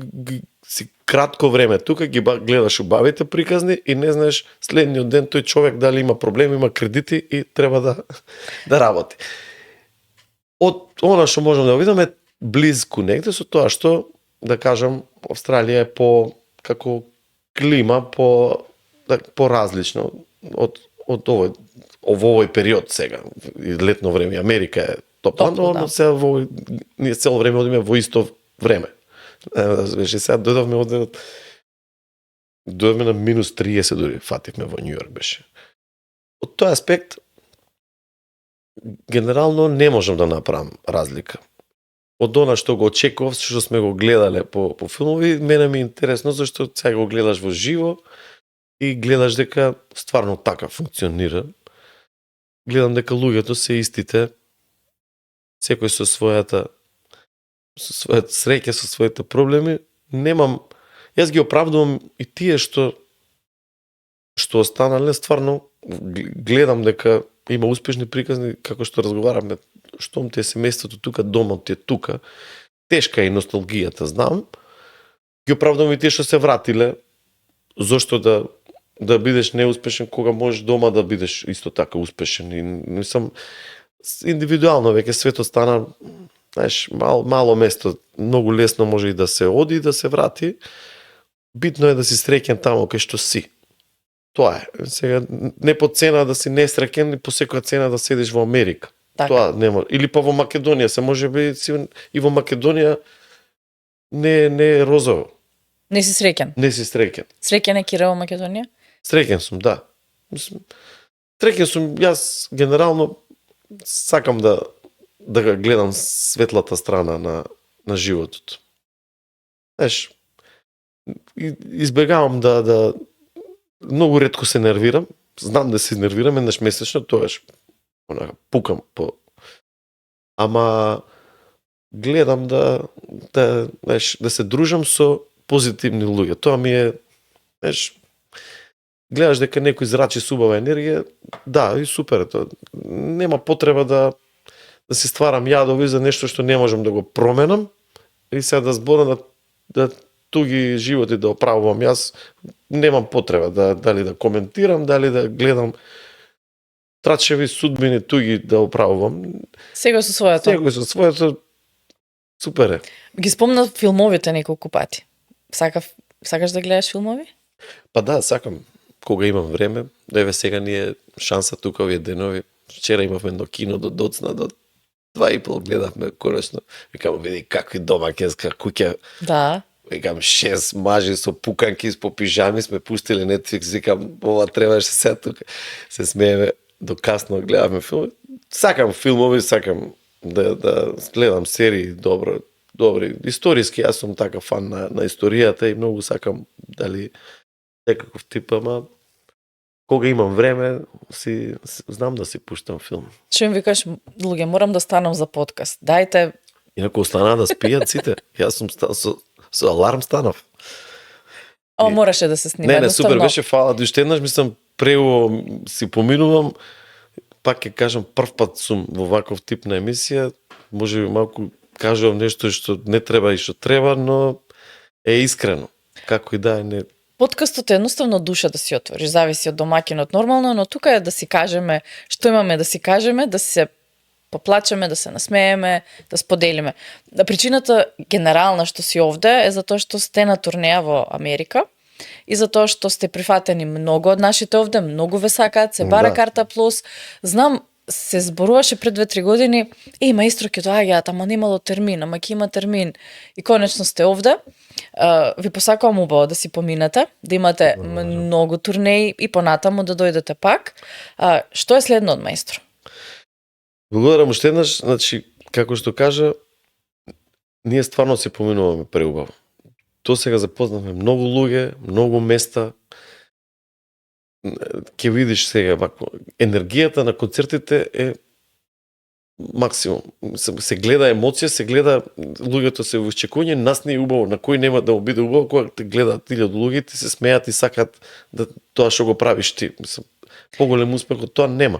си кратко време тука, ги гледаш убавите приказни и не знаеш следниот ден тој човек дали има проблеми, има кредити и треба да работи. Од она што можам да видам е близко негде со тоа што, да кажам, Австралија е како клима поразлично од овој период сега, летно време. Америка е топла, но сега ние цело време одиме во исто време. Беше сега дојдовме на минус 30 дури, фативме во Нью Йорк беше. Од тој аспект, генерално не можам да направам разлика. Од она што го очекував, што сме го гледале по филмови, мене ми е интересно, зашто сега го гледаш во живо и гледаш дека стварно така функционира. Гледам дека луѓето се истите, секој со својата среќа, со своите проблеми. Јас ги оправдувам и тие што останале, стварно гледам дека има успешни приказни, како што разговаравме, штом ти е семејството тука, домот ти е тука, тешка е и носталгијата, знам. Ги оправдувам и тие што се вратиле, зошто да бидеш неуспешен кога можеш дома да бидеш исто така успешен. И мислам, индивидуално веќе светот стана, знаеш, мало место, многу лесно може и да се оди и да се врати. Битно е да си среќен тамо кај што си. Тоа е. Сега не по цена да си несреќен и по секоја цена да седиш во Америка. Така. Тоа нема. Или па во Македонија, се може би и во Македонија не е розово. Не си среќен. Не си среќен. Среќен е Кира во Македонија? Среќен сум, да. Среќен сум, јас генерално сакам да го гледам светлата страна на животот. Знаеш, избегавам да многу ретко се нервирам, знам да се нервирам еднаш месечно, тоаш пукам ама гледам знаеш, да се дружам со позитивни луѓе. Тоа ми е, знаеш, гледаш дека некој зрачи с убава енергија, да, и супер е тоа. Нема потреба да се стварам јадови за нешто што не можам да го променам и сега да зборам да туги животи да оправувам. Јас немам потреба дали да коментирам, дали да гледам трачеви судбини туги да оправувам. Секој со своето. Секој со своето, супер е. Ги спомна филмовите неколку пати. Сакаш да гледаш филмови? Па да, сакам. Кога имам време, еве сега ни е шанса тука овие денови. Вчера имавме едно кино до доцна, до 2:30 гледавме конечно. Викам, види какви домаќинска куќа. Да. Викам, 6 мажи со пуканки, по пижами сме пустили Netflix, викам, ова требаше сега тука. Се смееме, до касно гледавме филми. Сакам филмови, сакам да гледам серии добри, историски, јас сум така фан на историјата и многу сакам дали некаков тип, ама кога имам време, знам да си пуштам филм. Што им викаш, луѓе, морам да станам за подкаст. Дајте. Инаку остана да спијат сите. Јас сум со аларм станав. Мораше да се снима. Не, супер беше, фала. Уште еднаш мислам прево си поминувам. Пак ќе кажам, прв пат сум во ваков тип на емисија. Може би малку кажувам нешто што не треба и што треба, но е искрено. Како и да е, не. Подкастот е едноставно душа да си отвориш, зависи од домаќинот нормално, но тука е да си кажеме што имаме да си кажеме, да се поплачеме, да се насмееме, да споделиме. Причината генерална што си овде е затоа што сте на турнеја во Америка и затоа што сте прифатени многу од нашите овде, многу ве сакаат, се бара карта плюс. Знам, се зборуваше пред 2-3 години, маестро ќе доаѓаат, ама немало термин, ама ќе има термин. И конечно сте овде. Ви посакувам убаво да си поминете, да имате многу турнеи и понатаму да дојдете пак. Што е следно од маестро? Благодарам уште еднаш, значи, како што кажа, ние стварно се поминуваме преубаво. Тоа сега запознавме многу луѓе, многу места, ќе видиш сега вако, енергијата на концертите е максимум. Се гледа емоција, се гледа луѓето се во очекување, нас не е убаво, на кој нема да биде убаво кога те гледаат 1000 луѓе, ти се смеат и сакат да тоа што го правиш ти. Мислам, поголем успех од тоа нема.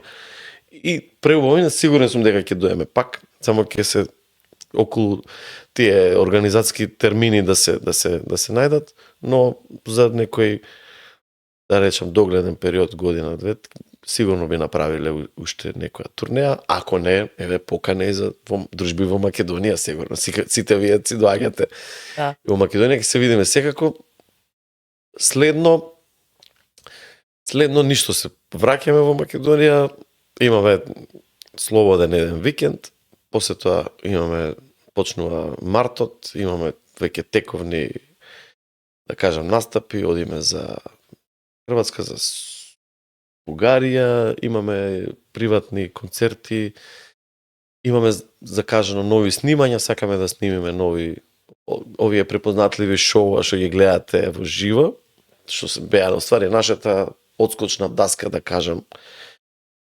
И преубавина сигурен сум дека ќе доеме пак, само ќе се околу тие организацијски термини да се најдат, но за некој, да речам, догледен период, година, две, сигурно би направиле уште некоја турнеја, ако не, еве покане за дружби во Македонија, сигурно. Сите вие си доаѓате. Да. Во Македонија ќе се видиме секако. Следно ништо, се враќаме во Македонија, имаме слободен еден викенд, после тоа почнува мартот, имаме веќе тековни, да кажам, настапи, одиме за Хрватска, за Бугарија, имаме приватни концерти, имаме закажано нови снимања, сакаме да снимиме нови овие препознатливи шоуа што ги гледате во живо, што се беа оствари нашата одскочна даска, да кажам,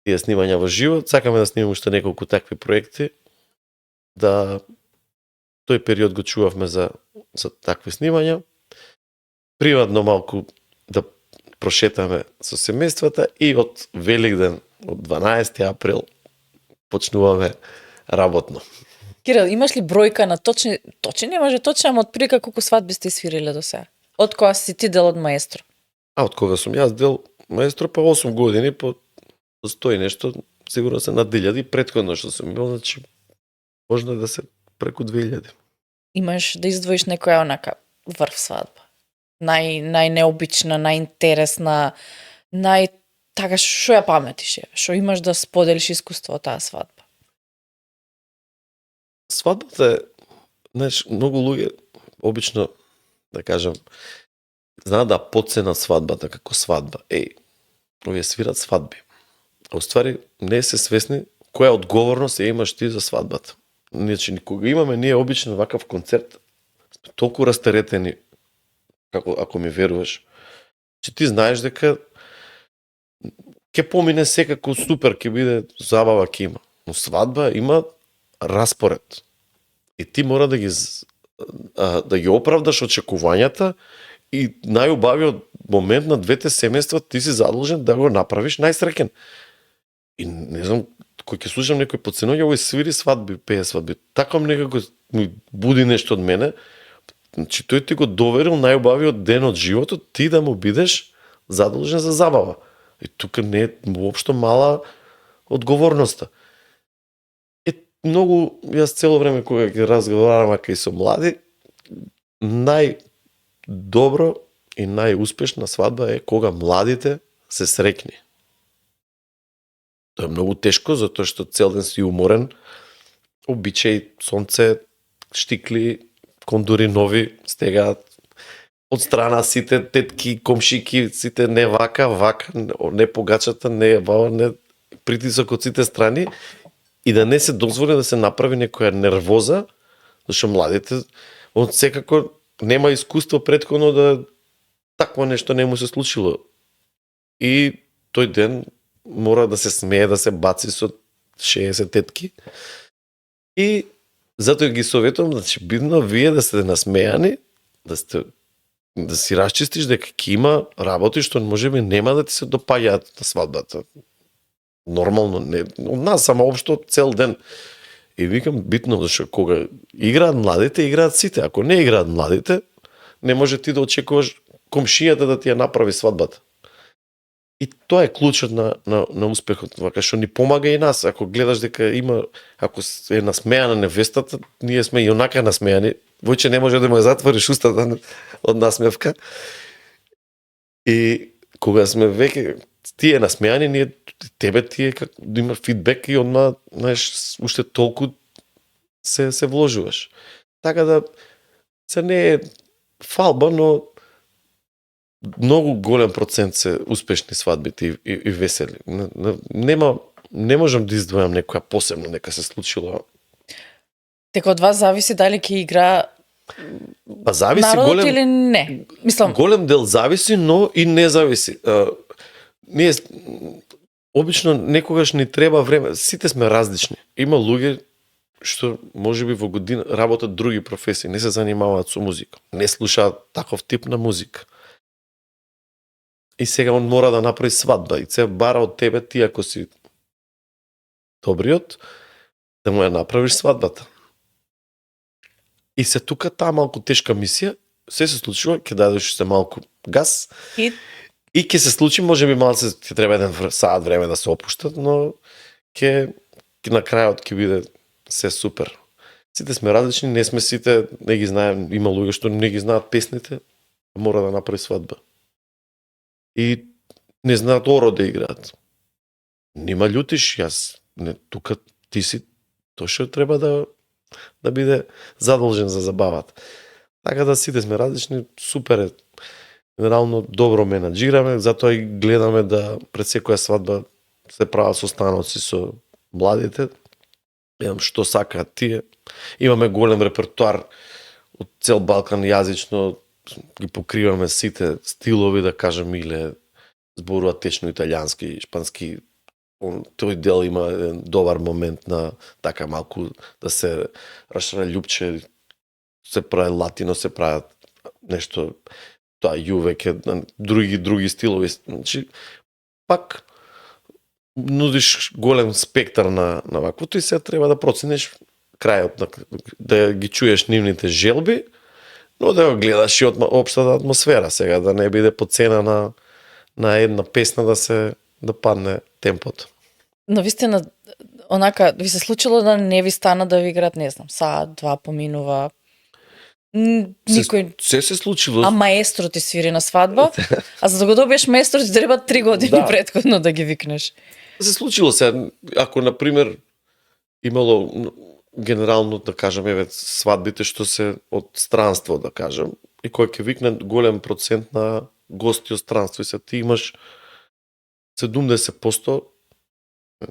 тие снимања во живо. Сакаме да снимиме уште неколку такви проекти, да тој период го чувавме за такви снимања. Приватно малку да прошетаме со семејствата и од Великден, од 12 април, почнуваме работно. Кирил, имаш ли бројка на точни не може точно, ама отприлика колку свадби сте свириле до сега? Од кога си ти дел од маестро? Од кога сум јас дел маестро, па 8 години, по 100 и нешто, сигурно се над 1000, претходно што сум бил, значи можно да се преку 2000. Имаш да издвоиш некоја онака врв свадба? Најнеобична, најинтересна, така што ја паметиш, што имаш да споделиш искуство од таа свадба? Свадбата е, знаеш, многу луѓе обично, да кажам, знаат да подценат свадбата како свадба. Овие свират свадби. А уствари не се свесни која одговорност имаш ти за свадбата. Значи, кога имаме ние обично вакав концерт, толку растеретени, ако ми веруваш, че ти знаеш дека ќе помине секако супер, ќе биде забава, ќе има. Но свадба има распоред. И ти мора да ги оправдаш очекувањата и најубавиот момент на двете семејства ти си задолжен да го направиш најсреќен. И не знам, кој ќе слушам некој подценување, овој свири свадби, пее свадби. Така некако ми буди нешто од мене. Значи тој ти го доверил најубавиот ден од животот, ти да му бидеш задолжен за забава. И тука не е воопшто мала одговорноста. Многу, јас цело време кога ќе разговарам кај со млади, најдобро и најуспешна свадба е кога младите се среќни. Тоа е многу тешко, затоа што цел ден си уморен, обичај, сонце, штикли, кондури нови, стегаат од страна сите тетки, комшики, сите не вака, не погачата, не ваа, не притисок од сите страни, и да не се дозволи да се направи некоја нервоза, зашто младите од секако нема искуство претходно да такво нешто не му се случило. И тој ден мора да се смее, да се баци со 60 тетки. И затоа ги советувам, значи бидно вие да сте насмејани, да си расчистиш дека ќе има работи што можеби нема да ти се допаѓаат на свадбата. Нормално, не, од нас само општо цел ден. И викам битно, зашто кога играат младите, играат сите. Ако не играат младите, не може ти да очекуваш комшијата да ти ја направи свадбата. И тоа е клучот на успехот, вака што ни помага и нас. Ако гледаш дека има, ако е насмејана невестата, ние сме и онака насмејани. Војче не може да му ја затвориш устата од насмевка. И кога сме веќе тие насмејани, ние тебе тие да има фидбек и одма, знаеш, уште толку се вложуваш. Така да се не е фалба, но многу голем процент се успешни свадбите и весели. Не можам да издвојам некоја посебно, нека се случило. Дека од вас зависи дали ќе игра зависи народот голем, или не. Мислам, голем дел зависи, но и не зависи. ние обично некогаш ни треба време, сите сме различни. Има луѓе што можеби во година работат други професии, не се занимаваат со музика, не слушаат таков тип на музика. И сега он мора да направи свадба и се бара од тебе, ти ако си добриот, да му ја направиш свадбата. И се тука таа малку тешка мисија, се случува, ќе дадеш се малку газ. И ќе се случи, можеби малце ќе треба еден саат време да се опуштат, но ќе на крајот ќе биде се супер. Сите сме различни, не сме сите, не ги знаем, има луѓе што не ги знаат песните, мора да направи свадба. И не знаат оро да играат. Нема љутиш, јас не, тука ти си тој што треба да биде задолжен за забавата. Така да сите сме различни, супер е. Генерално добро менаџираме, затоа и гледаме да пред секоја свадба се прават состаноци со младите, што сакаат тие. Имаме голем репертуар од цел Балкан јазично, ги покриваме сите стилови, да кажем, или зборуваат течно италијански, шпански. Тој дел има еден добар момент на така малку да се рашралјупче, се прави латино, се прават нешто тоа јувеќе, други стилови. Значи, пак нудиш голем спектар на ваквото и се треба да процениш крајот, да ги чуеш нивните желби, но да го гледаш и од општата атмосфера сега, да не биде по цена на една песна да падне темпото. Но вистина, онака, ви се случило да не ви стана да ви играат, не знам, саат, два поминува, никој... Се случило. А маестро ти свири на свадба, а за да го добиеш маестро ти треба 3 години претходно да ги викнеш. Се случило се, ако, например, имало генерално, да кажем, свадбите што се од странство, да кажем, и кој ќе викне голем процент на гости од странство, и се ти имаш 70%,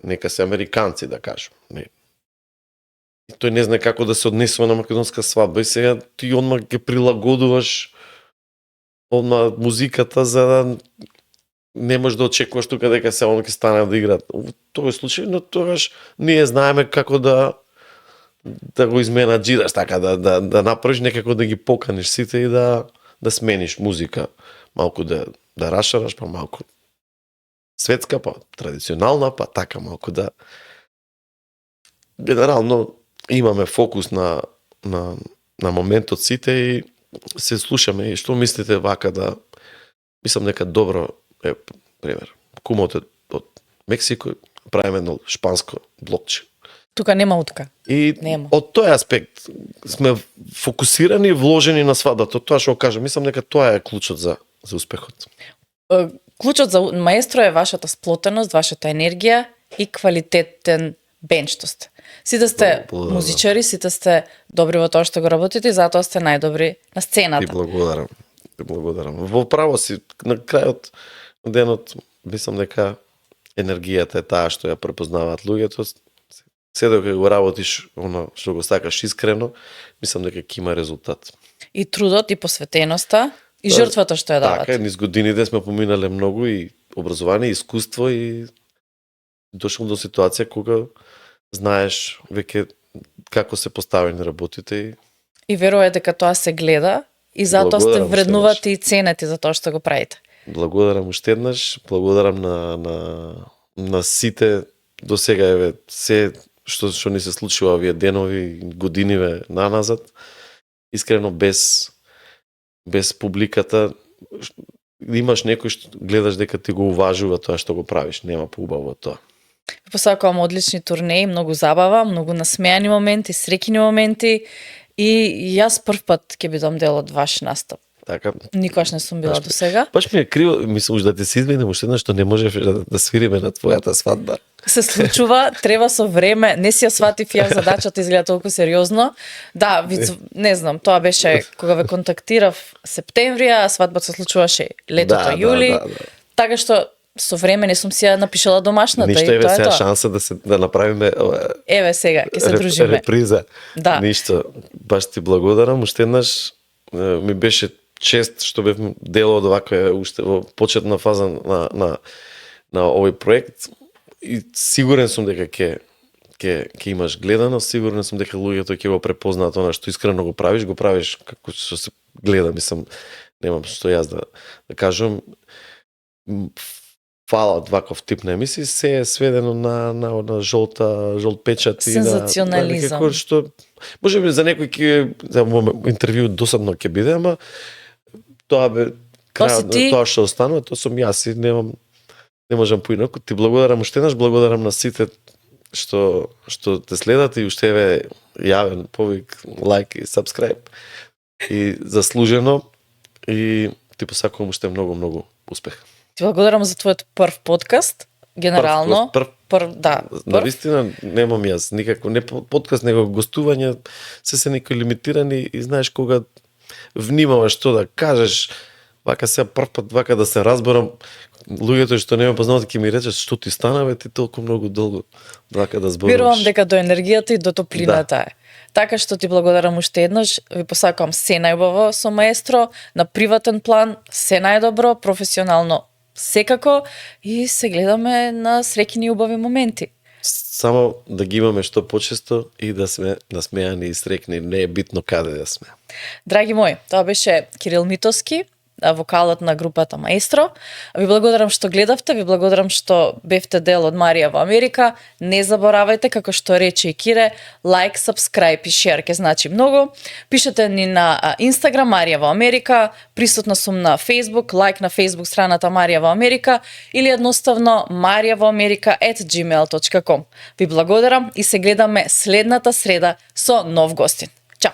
нека се американци, да кажем. И тој не знае како да се однесува на македонска свадба, и сега ти одма ќе прилагодуваш одма музиката за да не можеш да очекуваш тука дека се он ќе стане да играат. В тој случај, но тогаш ние знаеме како да го изменаџираш, така да направиш некако да ги поканиш сите и да смениш музика, малку да рашараш, па малку светска, па традиционална, па така малку да генерално имаме фокус на моментот сите и се слушаме и што мислите вака да мислам дека добро е пример. Кумот од Мексико правиме едно шпанско блокче. Тука нема утка. И нема. Од тој аспект сме фокусирани и вложени на свадбата. Тоа што кажам, мислам дека тоа е клучот за успехот. Клучот за маестро е вашата сплотеност, вашата енергија и квалитетен бенд што сте. Сите сте музичари, сите сте добри во тоа што го работите и затоа сте најдобри на сцената. Ти благодарам. Во право си, на крајот денот, мислам дека енергијата е таа што ја препознаваат луѓето. Се докато го работиш оно што го сакаш искрено, мислам дека ќе има резултат. И трудот, и посветеноста, и жртвата што ја дават. Така, низ годините сме поминале многу и образование, и искуство и дошол до ситуација кога знаеш веќе како се поставени работите и верувате дека тоа се гледа и затоа сте вреднувате и ценете за тоа што го правите. Благодарам уште еднаш, благодарам на сите до сега се што ни се случува овие денови, годиниве наназад. Искрено без публиката имаш некој што гледаш дека ти го уважува тоа што го правиш, нема поубаво тоа. Посакувам одлични турнеи, многу забава, многу насмејани моменти, среќни моменти и јас прв пат ќе бидам дел од ваш настап. Така. Никош не сум била до сега. Баш ми е криво, мислам да те се извинам уште еднаш што не можеш да свириме на твојата свадба. Се случува, треба со време, не си ја сватив ја задачата изгледа толку сериозно. Да, не знам, тоа беше кога ве контактирав септември, а свадбата се случуваше летото јули. Така што со време не сум си ја напишала домашната. Ништо, еве сега шанса да направиме еве сега, ќе се дружиме. Реприза. Да. Ништо, баш ти благодарам, уште еднаш ми беше чест што бев дел од оваква уште во почетна фаза на овој проект и сигурен сум дека ќе имаш гледано, сигурен сум дека луѓето ќе го препознаат она што искрено го правиш како што се гледа, мислам, немам што јас да кажам. Фала од ваков тип на емисии, се е сведено на жолт печат и сензационализам. Како што можеби за некој за интервју досадно ќе биде, ама тоа бе тоа што останува, тоа сум јас и не можам поинаку. Ти благодарам уште еднаш, благодарам на сите што те следат и уште еве јавен повик, лайк и subscribe. И заслужено и ти посакувам уште многу успех. Ти благодарам за твојот прв подкаст, генерално. Прв. Навистина немам јас никако, не подкаст, него гостување, се некои лимитирани и знаеш кога внимаваш што да кажеш, вака се прв пат, вака да се разборам, луѓето што не ме познаваат ќе ми речат што ти стана, бе, ти толку многу долго вака да зборуваш. Верувам дека до енергијата и до топлината е. Така што ти благодарам уште еднаш, ви посакувам се најубаво со маестро, на приватен план, се најдобро, професионално секако и се гледаме на среќни и убави моменти. Само да ги имаме што почесто и да сме насмејани и срекни, не е битно каде да сме. Драги мои, тоа беше Кирил Митовски, вокалот на групата Маестро. Ви благодарам што гледавте, ви благодарам што бевте дел од Марија во Америка. Не заборавајте, како што рече и Кире, лайк, сабскрајб и шер ке значи многу. Пишете ни на Инстаграм Марија во Америка, присутна сум на Фейсбук, лайк на Фейсбук страната Марија во Америка или едноставно mariavoamerica@gmail.com. Ви благодарам и се гледаме следната среда со нов гостин. Чао!